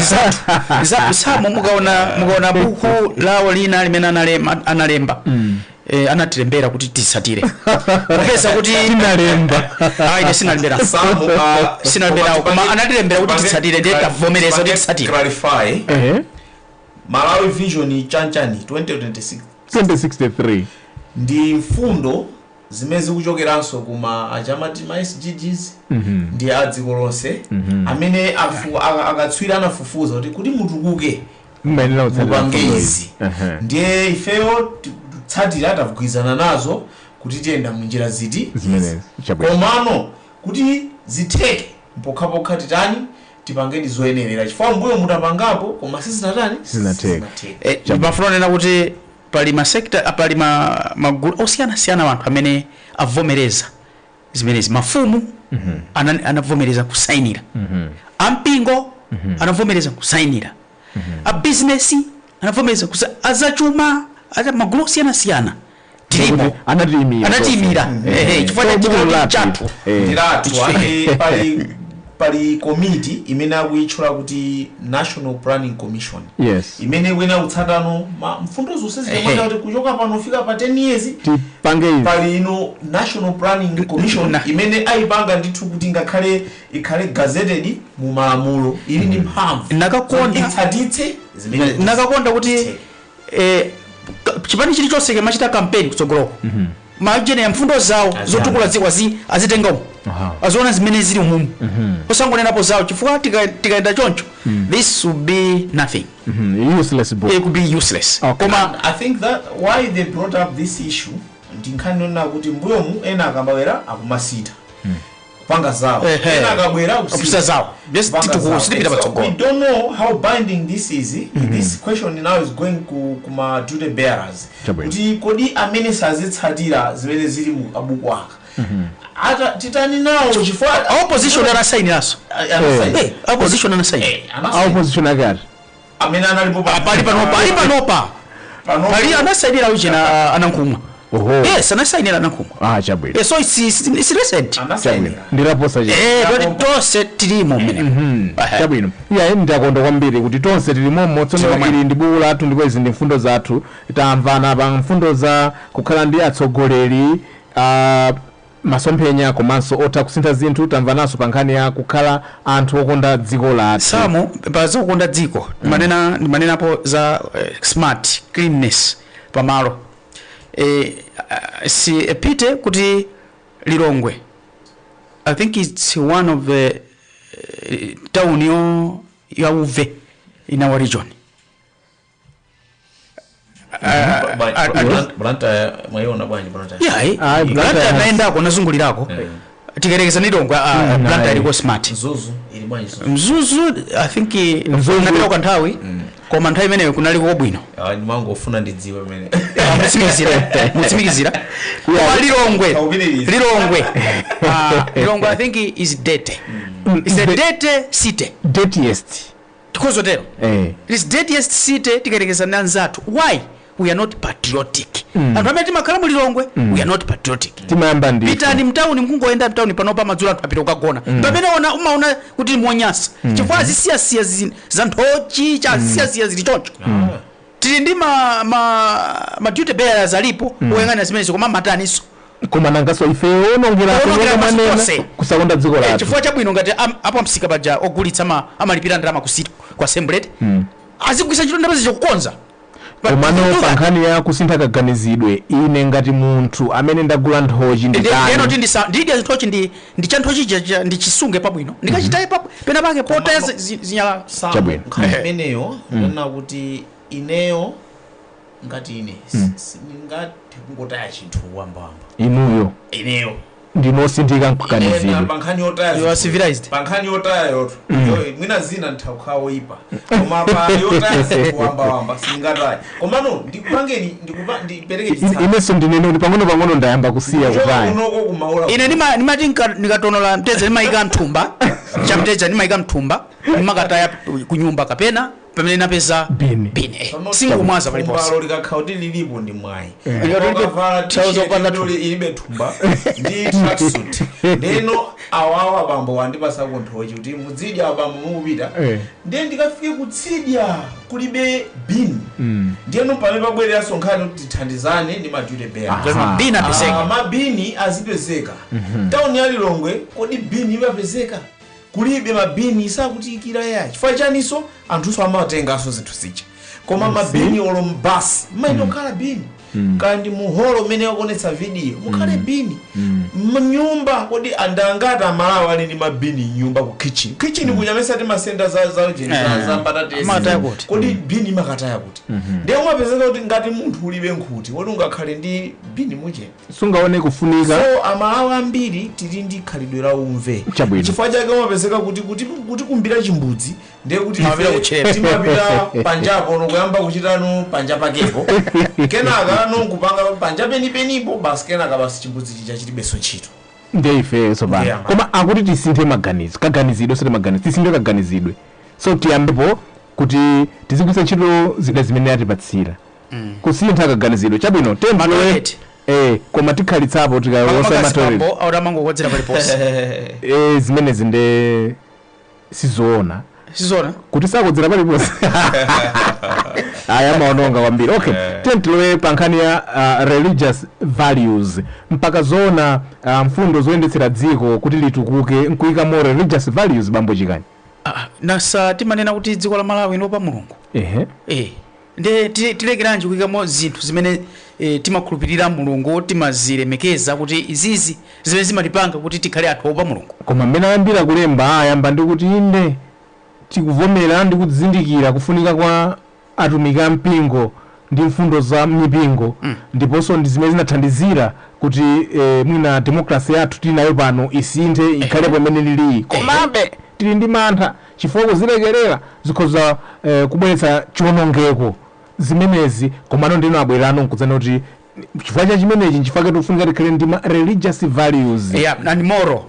Samu, mukaona buku lawo lina limene analemba, anatilembera kuti tisatire, popeza kuti Tinalemba. Ayi, ine sinalembera. Samu, Sinalemberawo, koma anatilembera kuti titsatire, ndiye tavomereza kuti titsatire. Clarify. Ehe. Malawi Vision chanchani 2026? 2063. Ndi mfundo zimene zikuchokeranso kuma achamati ma SDGs, ndi a dziko lonse amene akatswiri anafufuza kuti mutukuke mmayenera kutsatira mupange mfundo izi. izi. Ehe. Ndiye ifeyo tikutsatira, tagwirizana nazo kuti tiyenda munjira ziti? Zimenezi. Chabwino. Komano kuti zitheke, mpokhapokha titani? Tipangeni zoyenerera, chifukwa mbuyo mutapangapo koma sizinatani? Sizinatheka. Sizinatheka. Ndimafuna kunena kuti pali ma sector, pali magulu osiyanasiyana, anthu amene avomereza zimenezi. Mafumu anavomereza kusayinira, ampingo anavomereza kusayinira, a business anavomereza, azachuma, magulu osiyanasiyana tilimo. Kuti anatiyimira. Anatiyimira. Ehe, chifukwa So, cha buku chikolo lathu. chathu. Ndilatu ati pali komiti imene akuyitchula kuti National Planning Commission, imene ikuyenera kutsatano mfundo zonse zikamata kuti kuchoka pano kufika pa 10 years tipange izi. Pali ino National Planning Commission imene ayipanga ndithu kuti ngakhale ikhale gazetted mu malamulo, ili ndi mphamvu itsatitse zimene Nakakonda kuti zitheke. Chipani chilichonse chimachita kampeni kutsogoloko, majene ya mfundo zawo zotukula dziko azitengamo, aziona zimene zili umumu, osangonenapo zawo, chifukwa tikaenda choncho this will be nothing. Useless book. It could be useless. Koma I think that why they brought up this issue ndi nkhani yonena kuti mbuyomu ena akabwera akumasita kupanga zawo, ena akabwera akusita zawo. Yes, kupanga zawo. sitipita So patsogolo. we don't know how binding this is. This question now is going ku kuma duty bearers Chabwino. kuti kodi amene sazitsatira zimene zili mu kabuku aka Ata titani nawo chifukwa Opposition anasayiniranso. Anasaini. Opposition anasaini. Anasaini. Opposition akati Amene analipo Pali panopa, pali panopa, pali anasayinira uchena anankhumwa. Oho. Yes, anasayinira anankhumwa. Ah, chabwino. So it's recent. Anasainira. Ndiraposa cha Toti tonse tilimo mmene. Chabwino, iyayi, ndakonda kwambiri kuti tonse tilimomo. Tsono Tilimo. ili ndi buku lathu ndipo izi ndi mfundo zathu. Tamvana pa mfundo za kukhala ndi atsogoleri masomphenya komanso otha kusintha zinthu. Tamvananso pa nkhani ya kukhala anthu okonda dziko lathu. Samu, pa zokonda dziko ndimanenapo za smart cleanness pamalo. Si pite kuti Lilongwe, I think it's one of the town yo yauve in our region. Blantyre mwayiona bwanji Blantyre? Yeah. Ah, Blantyre. Blantyre naendako, nazungulirako. Tikerekeza ndi Lilongwe, Blantyre iliko smart. Mzuzu ili bwanji Mzuzu? Mzuzu, I think Mzuzu. napita kwa nthawi, koma nthawi imeneyo kunaliko bwino. Ah, ndimangofuna ndidziwe pamene. Mutsimikizira, mutsimikizira. Koma Lilongwe, Kaupitiriza. Lilongwe, Lilongwe, I think is dirty. It's a dirty city. Dirtiest. Tikozotero. It is dirtiest city tikayerekeza ndi anzathu. Why? We are not patriotic. Anthu amene timakhala mu Lilongwe, we are not patriotic. Timayamba ndi Pitani mtawuni, mkungoyenda mtawuni panopa madzulo, anthu apita kukagona, pamene ona umaona kuti monyasa, chifukwa azisiyasiya za nthochi cha azisiyasiya zili choncho. Tili ndi ma duty bearers alipo oyang'anira zimenezo, koma mataninso? Koma nangaso ife onongera Onongera manena pasi kusakonda dziko lathu. Chifukwa chabwino ngati apo msika paja ogulitsa amalipira ndalama kusita kwa assembly, azigwisa ntchito ndalama zija kukonza. Komano pa nkhani ya kusintha kaganizidwe, ine ngati munthu amene ndagula nthochi Ndeno nditani? ti ndidya nthochi, ndi cha nthochi ndichisunge pabwino, ndikachitaye pena pake potaya zinyalala. Sam, Chabwino. nkhani imeneyo ndinena kuti ineyo ngati ine sindingathe kungotaya chinthu wambawamba. Inuyo Ineyo ndinosinthika Ine nkuganizidwe. pa nkhani yotaya You are civilized. pa nkhani yotaya yoto, mwina zina ndithakukhala woyipa, koma pa yotaya zinthu wambawamba sindingataye. Komano ndikupangeni, ndipereke chitsanzo. Inenso ndinene kuti pang'ono pang'ono ndayamba kusiya Kuchoka kutaya. kunoko kumaula. Ine ndimati nikatonola mtedza ndimayika mthumba, cha mtedza ndimayika mthumba, ndimakataya kunyumba kapena pamene napeza Bini. bini. Singumwaza paliponse. Thumbalo likakhala kuti lilipo ndi mwayi. Likati Ukavala trouser t-shirt opanda ilibe thumba ndi tracksuit, ndeno awawa abambo wandipasa kunthochi kuti muzidya abambo mukupita. Ndiye ndikafike kutsidya kulibe bin. Ndiyeno pamene pabwereranso nkhani kuti tithandizane ndi ma duty bearer. Mabini apezeke. Ah, mabini azipezeka. Tawuni ya Lilongwe kodi bini imapezeka? Kulibe mabini, sakutiyikira yayi. Chifukwa chaniso? Anthuso amatenganso zinthu zija. Koma mabini olo mbasi mmayenera kukhala bini, kandi muholo umene wakuonetsa video mukhale bini. Mnyumba kodi andangati amalawi ali ndi mabini mnyumba? Ku kitchen, kitchen kunyamesa timasenda za ujeni za mbatatesi. Amakataya kuti? Kodi bini imakataya kuti? Ndiye umapezeka kuti ngati munthu ulibe nkhuti, woti ungakhale ndi bini mucheni? Sungaone kufunika. So amalawi ambiri tili ndi khalidwe la umve. Chabwino. Chifukwa chake umapezeka kuti kumbira chimbudzi, ndiye kuti Timapita ife kutchera. timapita panjapo nokuyamba kuchitano panja pakepo, kenaka nonkupanga panja penipenipo basi, kenaka basi chimbudzi chija chilibenso ntchito. Ndiye ifeyo tsopano. Ndiye. Koma akuti tisinthe maganizo, kaganizidwe, osati maganizo, tisinthe kaganizidwe. So tiyambepo kuti tizigwiritsa ntchito zida zimene atipatsira, kusintha kaganizidwe. Chabwino, tembulowe. Matoilet. Koma tikhalitsapo tikaosa matoilet. Pambo autamangokodzera paliponse. Zimenezi nde sizoona. Sizona. Kuti sakodzera paliponse, aya amaononga kwambiri. Okay, tiye pa nkhani ya religious values. Mpaka zoona mfundo zoyendetsera dziko kuti litukuke nkuyikamo religious values, bambo Chikani? Ah, nasa timanena kuti dziko la Malawi lopa Mulungu. Nde tilekeranji kuyikamo zinthu zimene timakhulupirira Mulungu, timazilemekeza, kuti izizi zimene zimatipanga kuti tikhale anthu opa Mulungu? Koma mmene ayambira kulemba, ayamba ndi kuti inde, tikuvomera ndi kuzindikira kufunika kwa atumiki a mpingo ndi mfundo za mipingo, ndiponso ndi zimene zinathandizira kuti mwina democracy yathu tili nayo pano isinthe ikhalepo imene lili, komabe tili ndi mantha chifukwa kuzilekerera zikhoza kubweretsa chiwonongeko zimenezi. Komano ndino abwerano nkudzana kuti Chifukwa cha chimenechi, nchifukwa tikufunika tikhale ndi ma religious values. Yeah, and moral,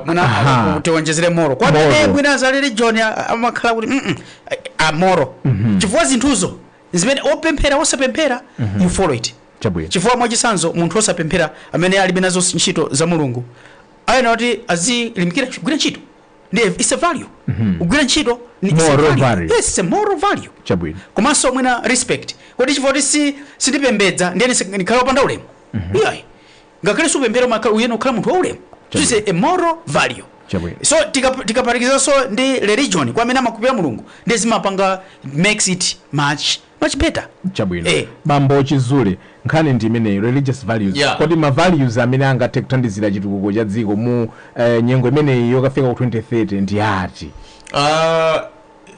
mwina tiwonjezere moral kwa Moral. amene mwina za religion amakhala kuti a moral, chifukwa zinthuzo zimene opemphera, osapemphera, you follow it. Chifukwa mwachitsanzo, munthu osapemphera amene alibe nazo ntchito za Mulungu ayenera kuti azilimbikira kugwira ntchito. Ndi it's a value kugwira ntchito it's a Moral value. Value. Yes, it's a moral value. Komanso mwina respect, kuti chifukwa kuti sindipembedza ndiye ndikhale wopanda ulemu? Iyayi, ngakhale supemphera umakhala uyena kukhala munthu waulemu. So it's a moral value. So tikapatikizanso ndi religion kwa amene amakhulupirira Mulungu, ndiye zimapanga makes it much much better. Chabwino. Bambo Chizule, nkhani ndi imeneyi, religious values. Kodi ma values amene angathe kuthandizira chitukuko cha dziko mu nyengo imeneyi yokafika ku 2030 ndi ati?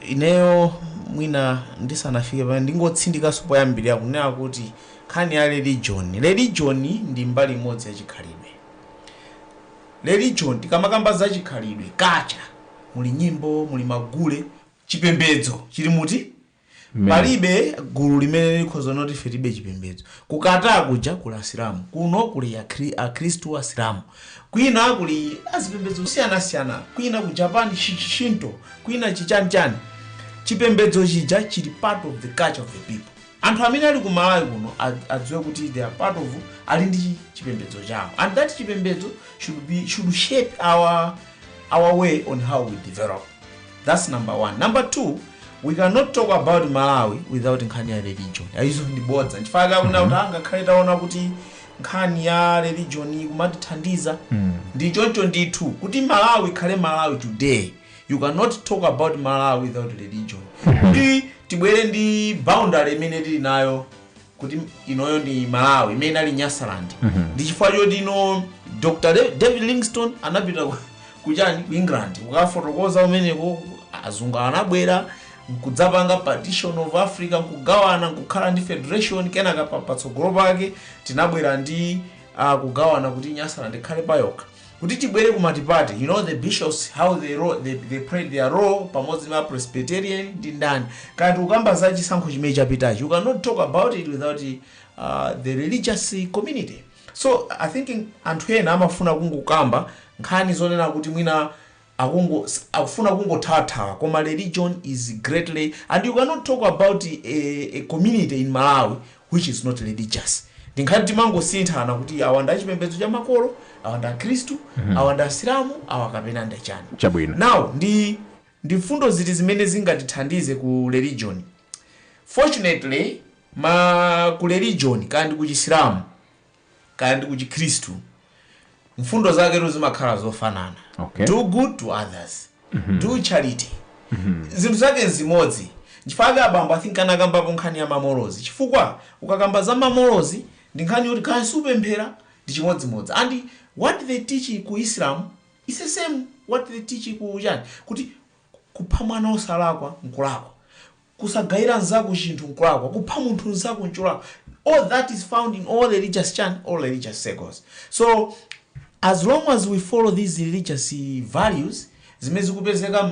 Ineyo mwina ndisanafike pamene, ndingotsindikanso poyambirira kunena kuti nkhani ya religion, religion ndi mbali imodzi ya chikhalidwe. Religion, tikamakamba za chikhalidwe kacha, muli nyimbo, muli magule, chipembedzo chili muti. Palibe gulu limene likhoza noti ife tilibe chipembedzo. Kukata kuja kuli Asilamu, kuno kuli Akhristu Asilamu, kwina kuli azipembedzo siyanasiyana, kwina ku Japan Shinto, kwina chichanichani. Chipembedzo chija chili part of the culture of the people. Anthu amene ali ku Malawi kuno adziwe kuti they are part of, ali ndi chipembedzo chawo, and that chipembedzo should shape our way on how we develop. That's number one. Number two, we cannot talk about Malawi without nkhani ya religion. Ayizo ndi bodza. Nchifukwa kuna kuti angakhale taona kuti nkhani ya religion kumatithandiza, ndi choncho ndithu kuti Malawi ikhale Malawi today, you cannot talk about Malawi without religion. Kuti tibwere ndi boundary imene tili nayo kuti inoyo ndi Malawi imene ali Nyasaland, ndi chifukwa choti ino Dr David Livingstone anapita kuchani, ku England, kukafotokoza umeneko. Azungu anabwera nkudzapanga partition of Africa, nkugawana, nkukhala ndi federation. Kenaka patsogolo pake tinabwera ndi kugawana kuti Nyasaland ikhale payokha. Kuti tibwere ku multiparty, you know the bishops, how they played their role pamodzi ndi ma Presbyterian ndi ndani. Kati ukamba za chisankho chimene chapitachi, you cannot talk about it without the religious community. So I think anthu ena amafuna kungokamba nkhani zonena kuti mwina akufuna kungothathawa, koma religion is greatly, and you cannot talk about a community in Malawi which is not religious. Ndi nkhani timangosinthana kuti awa ndi achipembedzo cha makolo, awa ndi Akhristu, awa ndi Asilamu, awa kapena ndi achani. Now ndi mfundo ziti zimene zingatithandize ku religion? Fortunately, ma ku religion, kaya ndi ku Chisilamu kaya ndi ku Chikhristu, mfundo zaketu zimakhala zofanana. Do good to others, do charity, zinthu zake nzimodzi. Nchifukwa abambo, I think, anakambapo nkhani ya ma morals, chifukwa ukakamba za ma morals ndi nkhani yoti kaya supemphera, ndi chimodzimodzi. And what they teach ku Islam is the same what they teach ku chani, kuti kupha mwana osalakwa nkulakwa, kusagayira nzako chinthu nkulakwa, kupha munthu nzako nkulakwa. All that is found in all religious chan all religious circles. So as long as we follow these religious values zimene zikupezeka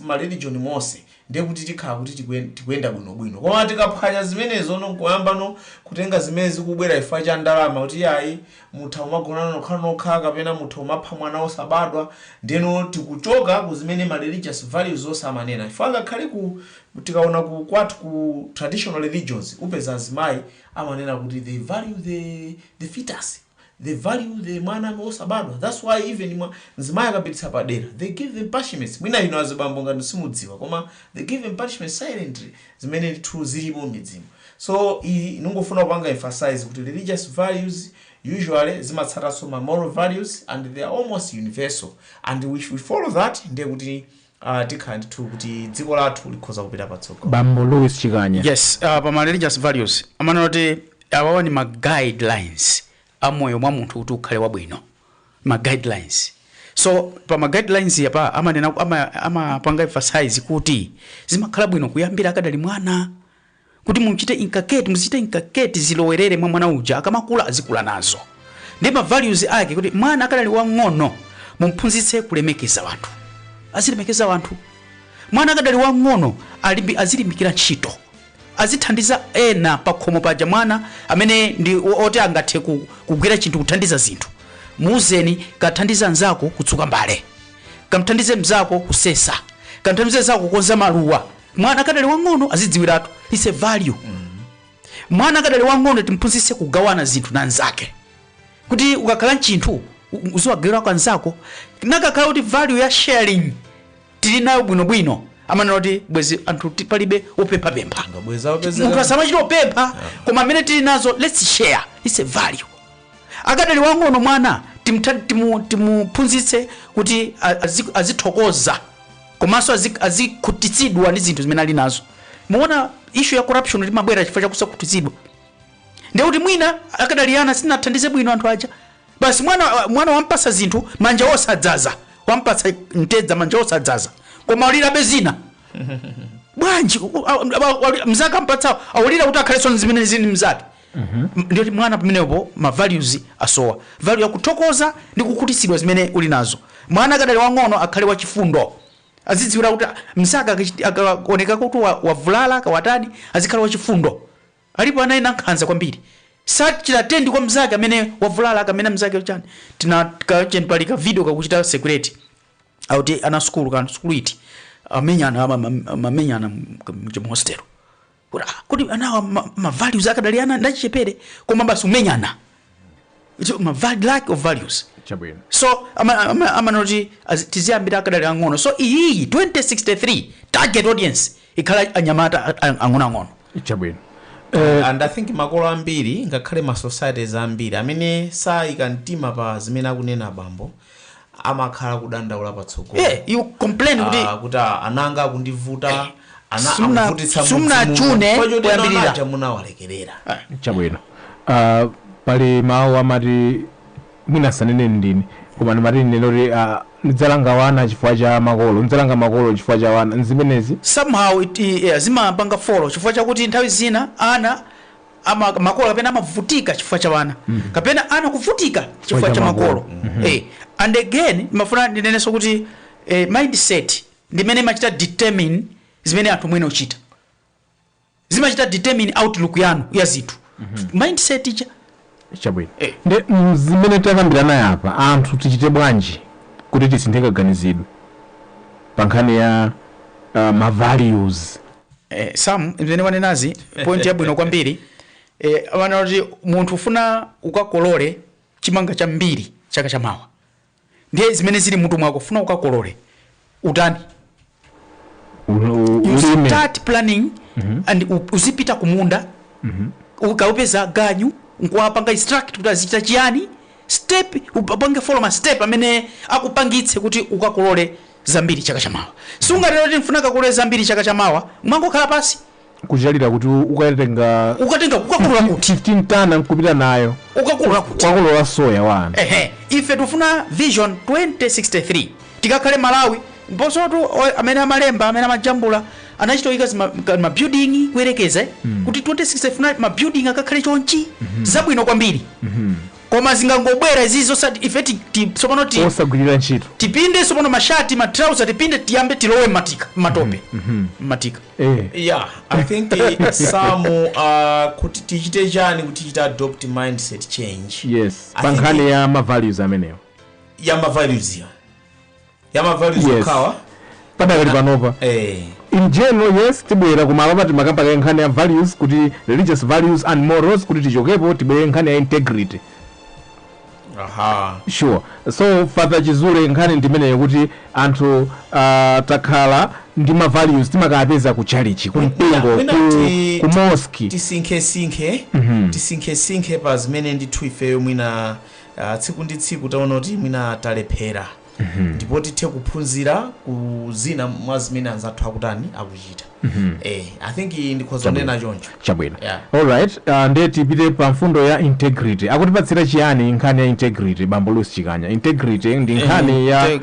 ma religion monse, ndiye kuti tikhala kuti tikuyenda bwinobwino. Koma tikaphwanya zimenezo, no nkuyamba no kutenga zimene zikubwera chifukwa cha ndalama, kuti ayi, mutha kumagonana nokhanokha kapena mutha kumapha mwana osabadwa, ndeno tikuchoka ku zimene ma religious values onse amanena. Chifukwa ngakhale ku tikaona ku kwathu ku traditional religions, upeza azimayi amanena kuti they value the fetus, they value the mwana osabadwa. That's why even mzimayi akapititsa padera, they give them punishments. Mwina ino azibambo ngati simudziwa, koma they give them punishments silently, zimene ndithu zilipo m'midzimu. So iyi inongofuna kupanga emphasize kuti religious values usually zimatsatanso ma moral values and they are almost universal, and if we follow that, ndiye kuti tikhala ndithu kuti dziko lathu likhoza kupita patsogolo. Bambo Louis Chikanya. Yes, pa religious values amanena kuti awawa ni ma guidelines amoyo mwa munthu kuti ukhale wabwino, ma guidelines. So pa ma guidelines yapa amanena, amapanga emphasize kuti zimakhala bwino kuyambira akadali mwana kuti muchite inculcate, muzichite inculcate, zilowerere mwa mwana uja, akamakula azikula nazo. Ndi ma values ake kuti mwana akadali wang'ono mumphunzitse kulemekeza wanthu, azilemekeza wanthu. Mwana akadali wang'ono azilimbikira ntchito, Azithandiza ena pakhomo paja. Mwana amene ndi oti angathe kugwira chinthu, kuthandiza zinthu, muuzeni, kathandiza mnzako kutsuka mbale, kamthandize mzako kusesa, kamthandize mzako kukonza maluwa. Mwana akadali wang'ono azidziwiratu, it's a value. Mwana akadali wang'ono timphunzitse kugawana zinthu na nzake, kuti ukakhala mchinthu uziwagawira kwa nzako. Nakakhala kuti value ya sharing tili nayo bwinobwino, amanena kuti bwezi anthu palibe wopemphapempha. Ngabweza opezeka. Munthu asamachita opempha, koma amene tili nazo, let's share, it's a value. Akadali wang'ono mwana timuphunzitse kuti azithokoza komanso azikhutitsidwa ndi zinthu zimene ali nazo. Muona issue ya corruption limabwera chifukwa chakusakhutitsidwa. Ndiye kuti mwina akadali ana sinathandize bwino anthu aja. Basi, mwana wampasa zinthu manja osadzaza, wampatsa mtedza manja osadzaza, koma alirabe zina. Bwanji mzake ampatsa, awulira kuti akhalenso zimene zili mzake? Ndiyoti mwana pamenepo ma values asowa, value yakuthokoza ndi kukhutitsidwa zimene uli nazo. Mwana akadali wang'ono akhale wachifundo, azidziwira kuti mzake akaoneka kuti wavulala kawatani, azikhala wachifundo. Alipo ana ena ankhanza kwambiri, sachita tend kwa mzake amene wavulala, kamene mzake chani. Tina kacheni pali ka video kakuchita security auti ana sukulu kana sukulu iti amenyana, amamenyana mu hostel, kuti kuti anawa ma values akadali ana ndachichepere, koma basi umenyana. Ma lack of values. Chabwino. So amanoti tiziyambira akadali ang'ono. So iyi 2063 target audience ikhala anyamata ang'onoang'ono. Chabwino. And I think makolo ambiri, ngakhale ma societies ambiri amene sayika mtima pa zimene akunena abambo, amakhala kudandaula patsogolo. Yeah, you complain kuti kuti ananga akundivuta, ana akuvutitsa. Simunachune kuyambirira. Aja munawalekerera. Chabwino. Pali mawu amati, mwina sanene ndini, koma ndimati ndinene kuti ndidzalanga wana chifukwa cha makolo, ndidzalanga makolo chifukwa cha wana. Nzimenezi. Somehow it, yeah, zimapanga follow chifukwa chakuti nthawi zina ana makolo kapena amavutika chifukwa cha wana, kapena ana kuvutika chifukwa cha cha makolo. Makolo. And again mafuna ndinenenso kuti mindset ndimene imachita determine zimene anthu mwene uchita, zimachita determine outlook yanu ya zinthu, mindset ija. Chabwino. Eh. Ndi zimene takambirana apa, anthu tichite bwanji kuti tisinthe kaganizidwe pa nkhani ya ma values? Sam, zimene wanenazi, point yabwino kwambiri. Wana kuti munthu ufuna ukakolole chimanga chambiri chaka chamawa, ndiye zimene zili mutu mwako, ufuna ukakolole, utani? You Ulime. start planning and uzipita kumunda, ukaupeza ganyu nkuwapanga instruct kuti azichita chiyani, step upange follow ma step amene akupangitse kuti ukakolole zambiri chaka chamawa. Sungatero kuti mfuna kakolole zambiri chaka chamawa, mwangokhala pasi. Kuchalira kuti ukatenga Ukatenga, ukakolola kuti? 15 tana nkupita nayo. Ukakolola kuti? Kwakolola soya wana. Ehe, ife tifuna vision 2063 tikakhale Malawi mposotu amene amalemba, amene amajambula, anachitoyika ma building kuyerekeza kuti 2063 funa ma building akakhale chonchi, zabwino kwambiri. Koma zingangobwera izizo sati ife tsopano Osagwirira ntchito. Tipinde tsopano mashati, ma trouser, tipinde, tiyambe, tilowe mmatika, mmatope, mmatika. Yeah, I think samu kuti tichite chani kuti tichite adopt mindset change? Yes. I Pa think nkhani ya ma values amenewo. Ya ma values, ya ma values okhawa. Padakali panopa, in general, yes, tibwera kumalo pati makamba nkhani ya values, kuti religious values and morals, kuti tichokepo tibwere nkhani ya integrity. Sure. So Father Chizule, nkhani ndimeneyo, kuti anthu takhala ndi ma values timakapeza ku chalichi, ku mpingo, Mwina ku, ku mosque. Tisinkhesinkhe pa zimene ndithu ifeyo mwina tsiku ndi tsiku taona kuti mwina talephera, ndipo tithe kuphunzira ku zina mwa zimene anzathu akutani, akuchita. I think ndikhoza kunena choncho. Chabwino. Yeah. Alright, ndiye tipite pa mfundo ya integrity. Akutipatsira chiyani nkhani ya integrity bambo Louis Chikanya? Integrity ndi nkhani ya,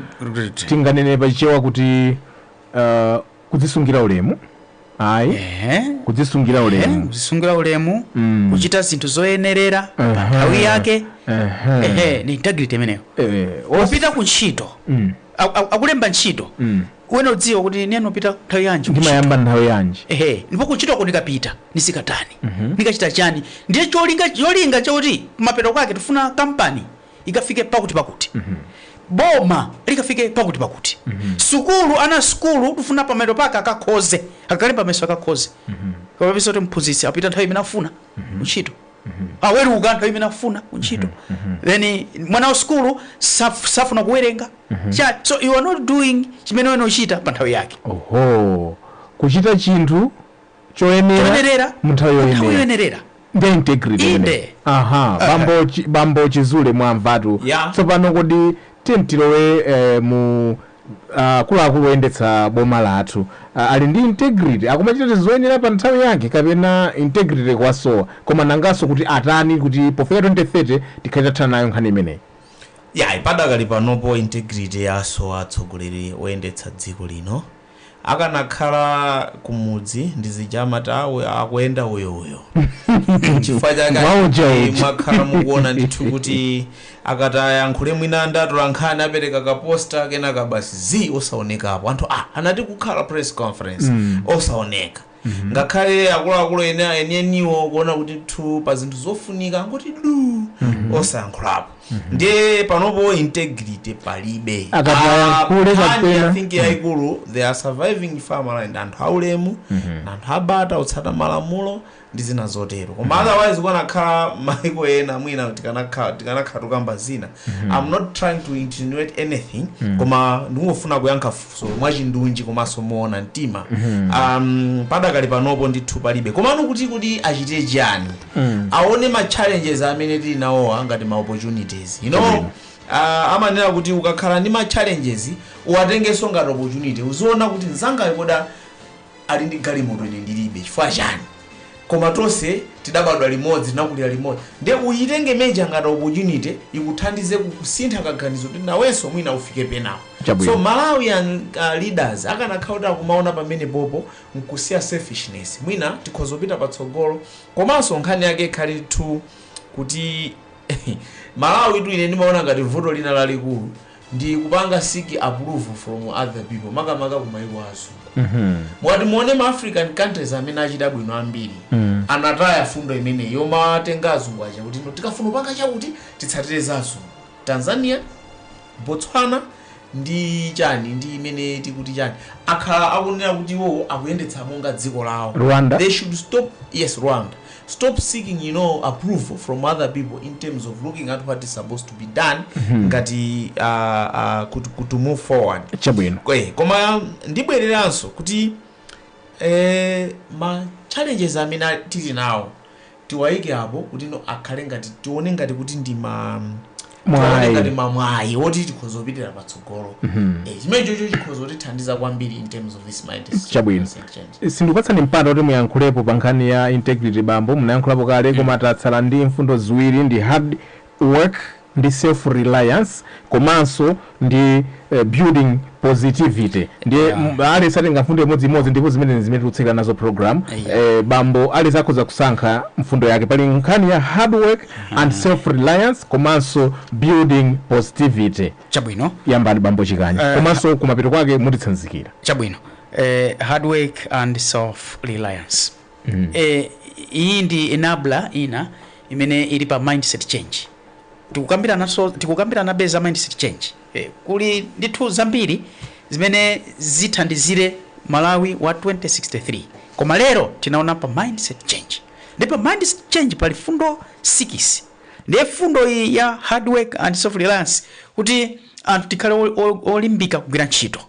tinganene pachichewa kuti kudzisungira ulemu, ayi? Kudzisungira ulemu. Kudzisungira ulemu, kuchita zinthu zoyenerera pa nthawi yake. Ehe, ni integrity imeneyo. Kupita ku ntchito, akulemba ntchito, Wena udziwa kuti nene upita nthawi yanji kuntchito. Ndimayamba nthawi yanji? Ehe, ndipo kuntchitoko ndikapita nisikatani, ndikachita chani? Ndiye cholinga chakuti kumapeto kwake tifuna kampani ikafike pakuti pakuti, boma likafike pakuti pakuti, sukulu, ana sukulu tifuna pamapeto pake akakhoze, akalemba mayeso akakhoze. Kapapisa kuti mphunzitsi apita nthawi imene afuna kuntchito, aweruka nthawi imene afuna kuntchito, then mwana wa sukulu safuna kuwerenga. So you are not doing chimene wena uchita pa nthawi yake. Oho, kuchita chinthu choyenera choyenerera mu nthawi nthawi yoyenera yoyenerera. Ndi integrity Inde. imeneyi. Aha, bambo Chizule, mwamvatu. Yeah. Tsopano kodi tilowe mu akuluakulu oyendetsa boma lathu ali ndi integrity, akumachita zoyenera pa nthawi yake, kapena integrity kwasowa? Koma nanganso kuti atani kuti pofika 2030 tikhale tathana nayo nkhani imeneyi? Ya, padakali panopo integrity yasowa atsogoleri oyendetsa dziko lino. Akanakhala kumudzi ndizija amati awe akuyenda uyouyo, chifukwa chake Mwauja uja. Mwakhala mukuona ndithu kuti akati ayankhule mwina andatola nkhani, apereka ka poster, kenaka basi zi osaonekapo. Anthu anati kukhala press conference, osaoneka. Ngakhale akuluakulu ene enieniwo kuona kuti thu pa zinthu zofunika angoti du, osayankhulapo. Ndiye panopo integrity palibe. Akati ayankhule nkhani kapena- I think yayikulu, they are surviving farmland, anthu aulemu, anthu abata, utsata malamulo ndi zina zotero. Koma otherwise kukanakhala maiko ena mwina tikanakhala tukamba zina. I'm not trying to insinuate anything, koma ndingofuna kuyankha funso mwachindunji komanso moona mtima. Padakali panopo ndithu palibe. Komano kuti achite chani? Aone ma challenges amene tili nawowa ngati ma opportunities. Amanena kuti ukakhala ndi ma challenges uwatengenso ngati opportunity. Uziona kuti mzangayo koda ali ndi galimoto, ine ndilibe, chifukwa chani? Koma tonse tidabadwa limodzi, tinakulira limodzi. Ndiye uyitenge meja ngati opportunity ikuthandize kusintha kaganizo kuti nawenso mwina ufike penapo. Chabwino. So Malawian leaders akanakhala kuti akumaona pamene popo nkusiya selfishness, mwina tikhoza kupita patsogolo. Komanso nkhani yake ikhale tu kuti Malawi tu, ine ndimaona ngati vuto lina lalikulu ndi kupanga seek approval from other people, makamaka kumayiko azungu. Mwati muone ma African countries amene achita bwino ambiri, anataya fundo imeneyi yomatenga azungu aja kuti no, tikafuna kupanga chakuti titsatire za azungu. Tanzania, Botswana ndi chani ndi imene tikuti chani, akhala akunena kuti iwowo akuyendetsa monga dziko lawo. Rwanda. They should stop, yes, Rwanda, stop seeking approval from other people in terms of looking at what is supposed to be done ngati kuti to move forward. Chabwino. Koma ndibwereranso kuti ma challenges amene tili nawo tiwayike apo kuti no, akhale ngati tione ngati kuti ndi ma tione ngati mwayi mamwayi woti tikhoza kupitira patsogolo. Chimene chocho chikhoza kutithandiza kwambiri in terms of this mindset Chabwino. change. Sindikupatsani mpata kuti muyankhulepo pa nkhani ya integrity, bambo, munayankhulapo kale. Koma tatsala ndi mfundo ziwiri, ndi hard work ndi self reliance komanso ndi building positivity. Ndiye aliyense atenga mfundo imodzimodzi, ndipo zimene zimene tikutsekera nazo program. Bambo, aliyense akhoza kusankha mfundo yake. Pali nkhani ya hard work and self reliance komanso building positivity. Chabwino. Yambani, bambo Chikanya, komanso kumapeto kwake mutitsanzikira. Chabwino. Hard work and self reliance, iyi ndi enabler ina imene ili pa mindset change. Tikukambirana, so tikukambirana beza mindset change. Kuli ndithu zambiri zimene zithandizire Malawi wa 2063, koma lero tinaona pa mindset change. Ndipo mindset change pali fundo 6. Ndiye fundo iyi ya hard work and self reliance, kuti anthu tikhale olimbika kugwira ntchito,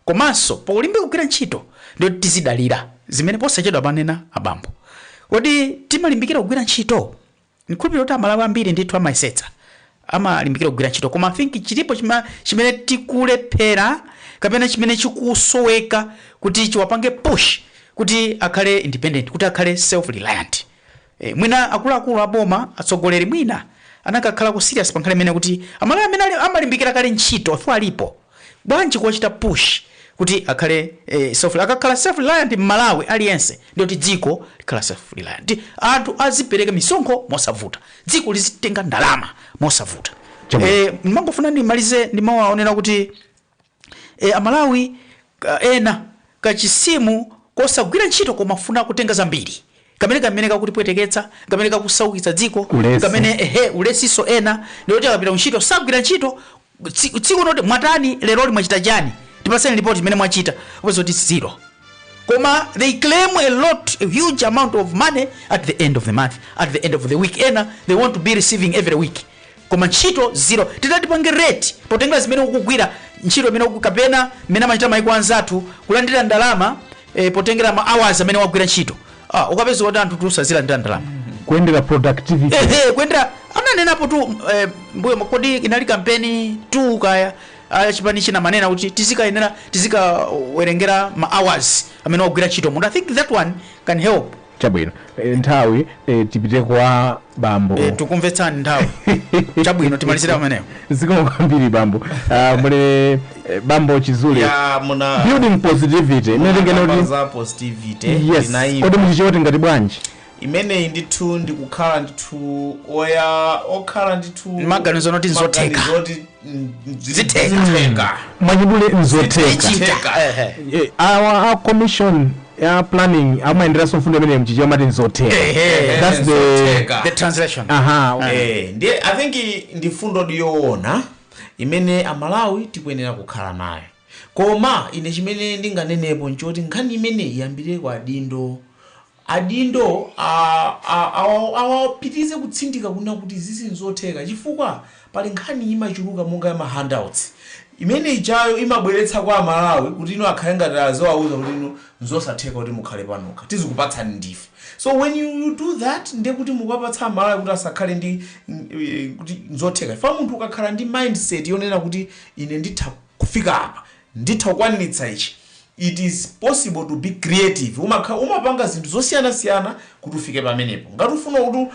komanso polimbika kugwira ntchito ndio tizidalira zimene posachedwa panena abambo. Kodi timalimbikira kugwira ntchito? Nkhulupirira kuti Amalawi ambiri ndithu amayesetsa, amalimbikira kugwira ntchito, koma I think chilipo chimene tikulephera kapena chimene chikusoweka kuti chiwapange push kuti akhale independent, kuti akhale self reliant. Mwina akuluakulu aboma, atsogoleri, mwina anakakhala ku serious pa nkhani imene kuti Amalawi amene amalimbikira kale ntchito afu alipo bwanji kuwachita push kuti akhale self, akakhala self reliant Mmalawi aliyense, ndiyoti dziko likhala self reliant, anthu azipereka misonkho mosavuta, dziko lizitenga ndalama mosavuta. Chabwino. Ndimangofuna ndimalize ndimawaonera kuti Amalawi Ena kachisimu kosagwira ntchito koma funa kutenga zambiri, kamene kakutipweteketsa, kamene kakusaukitsa dziko. Ulesi. Kamene, ehe, ulesiso. Ena ndikuti akapita kuntchito sagwira ntchito. Tsiku noti mwatani leroli, mwachita chani, tipaseni ripoti imene mwachita, upeza kuti zero. Koma they claim a lot, a huge amount of money at the end of the month, at the end of the week. Ena they want to be receiving every week, koma ntchito zero. Titatipange rate potengera zimene ukugwira ntchito imene kapena mmene amachita maiko anzathu kulandira ndalama, potengera ma hours amene wagwira ntchito, ukapeza kuti anthu tusazilandira ndalama. Kuyendera productivity. Ehe, kuyendera. Ananenapo tu mbuyo, kodi inali kampeni tu kaya chipani china manena kuti tizikayenera tizikawerengera ma hours amene wagwira ntchito munthu. I think that one can help. Chabwino. Nthawi, tipite kwa bambo. Tikumvetsani nthawi. Chabwino, timalizira pamenepo. Zikomo kwambiri, bambo. Muli bambo Chizule. Ya, muna Building positivity imene tingene kuti za positivity. Yes. Ndinayimba. Kodi muchichoti ngati bwanji? Imeneyi ndithu ndikukhala ndithu oya okhala ndithu Maganizo noti nzotheka. Maganizo oti Zitheka. zitheka. Mwachidule, nzotheka. Zitheka. Ehe. Awa a commission ya planning amayenderanso mfundo imene mchichewa amati nzotheka. Ehe. That's the Nzotheka. The translation. Aha. Ndiye I think ndi fundo yoona imene Amalawi tikuyenera kukhala nayo. Koma ine chimene ndinganenepo nchoti nkhani imene iyambire kwa adindo. Adindo awapitirize kutsindika kuna kuti zizi nzotheka, chifukwa pali nkhani imachuluka monga ya ma handouts imene ichayo imabweretsa kwa Amalawi kuti ino akhale ngati azowauza kuti ino nzosatheka kuti mukhale panokha, tizikupatsani ndife. So when you do that, ndiye kuti mukapatsa Amalawi kuti asakhale ndi kuti nzotheka. Fa munthu ukakhala ndi mindset yonena kuti ine nditha kufika apa, nditha kukwaniritsa ichi, it is possible to be creative. Umapanga zinthu zosiyanasiyana kuti ufike pamenepo. Ngati ufuna kuti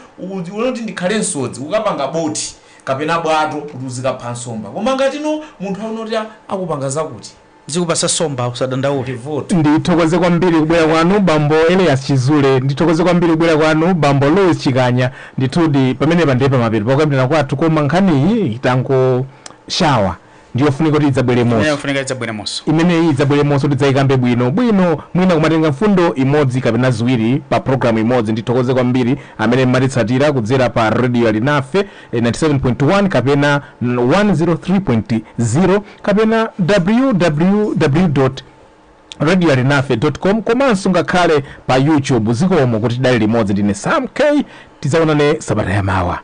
uone kuti ndikhale msodzi, ukapanga boti kapena bwato kuti uzikapha nsomba. Koma ngati no munthu aona kuti akupanga zakuti Zikupasa somba, usadandaule. Ndivoto. Ndithokoze kwambiri kubwera kwanu, bambo Elias Chizule. Ndithokoze kwambiri kubwera kwanu, bambo Louis Chikanya. Ndithudi pamenepa ndiye pamapeto pakuyambirana kwathu, koma nkhaniyi itango shawa ndiyofunika kuti idzabwere Imene monso. kufunika idzabwere monso. Imeneyi idzabwere monso, tidzayikambe bwino bwino, mwina kumatenga mfundo imodzi kapena ziwiri pa programu imodzi. Ndithokoze kwambiri amene mmatitsatira kudzera pa Radio Alinafe 97.1 kapena 103.0 kapena www.radioalinafe.com, komanso ngakhale pa YouTube. Zikomo kuti dali limodzi. Ndine Sam K. Tidzaonane sabata yamawa.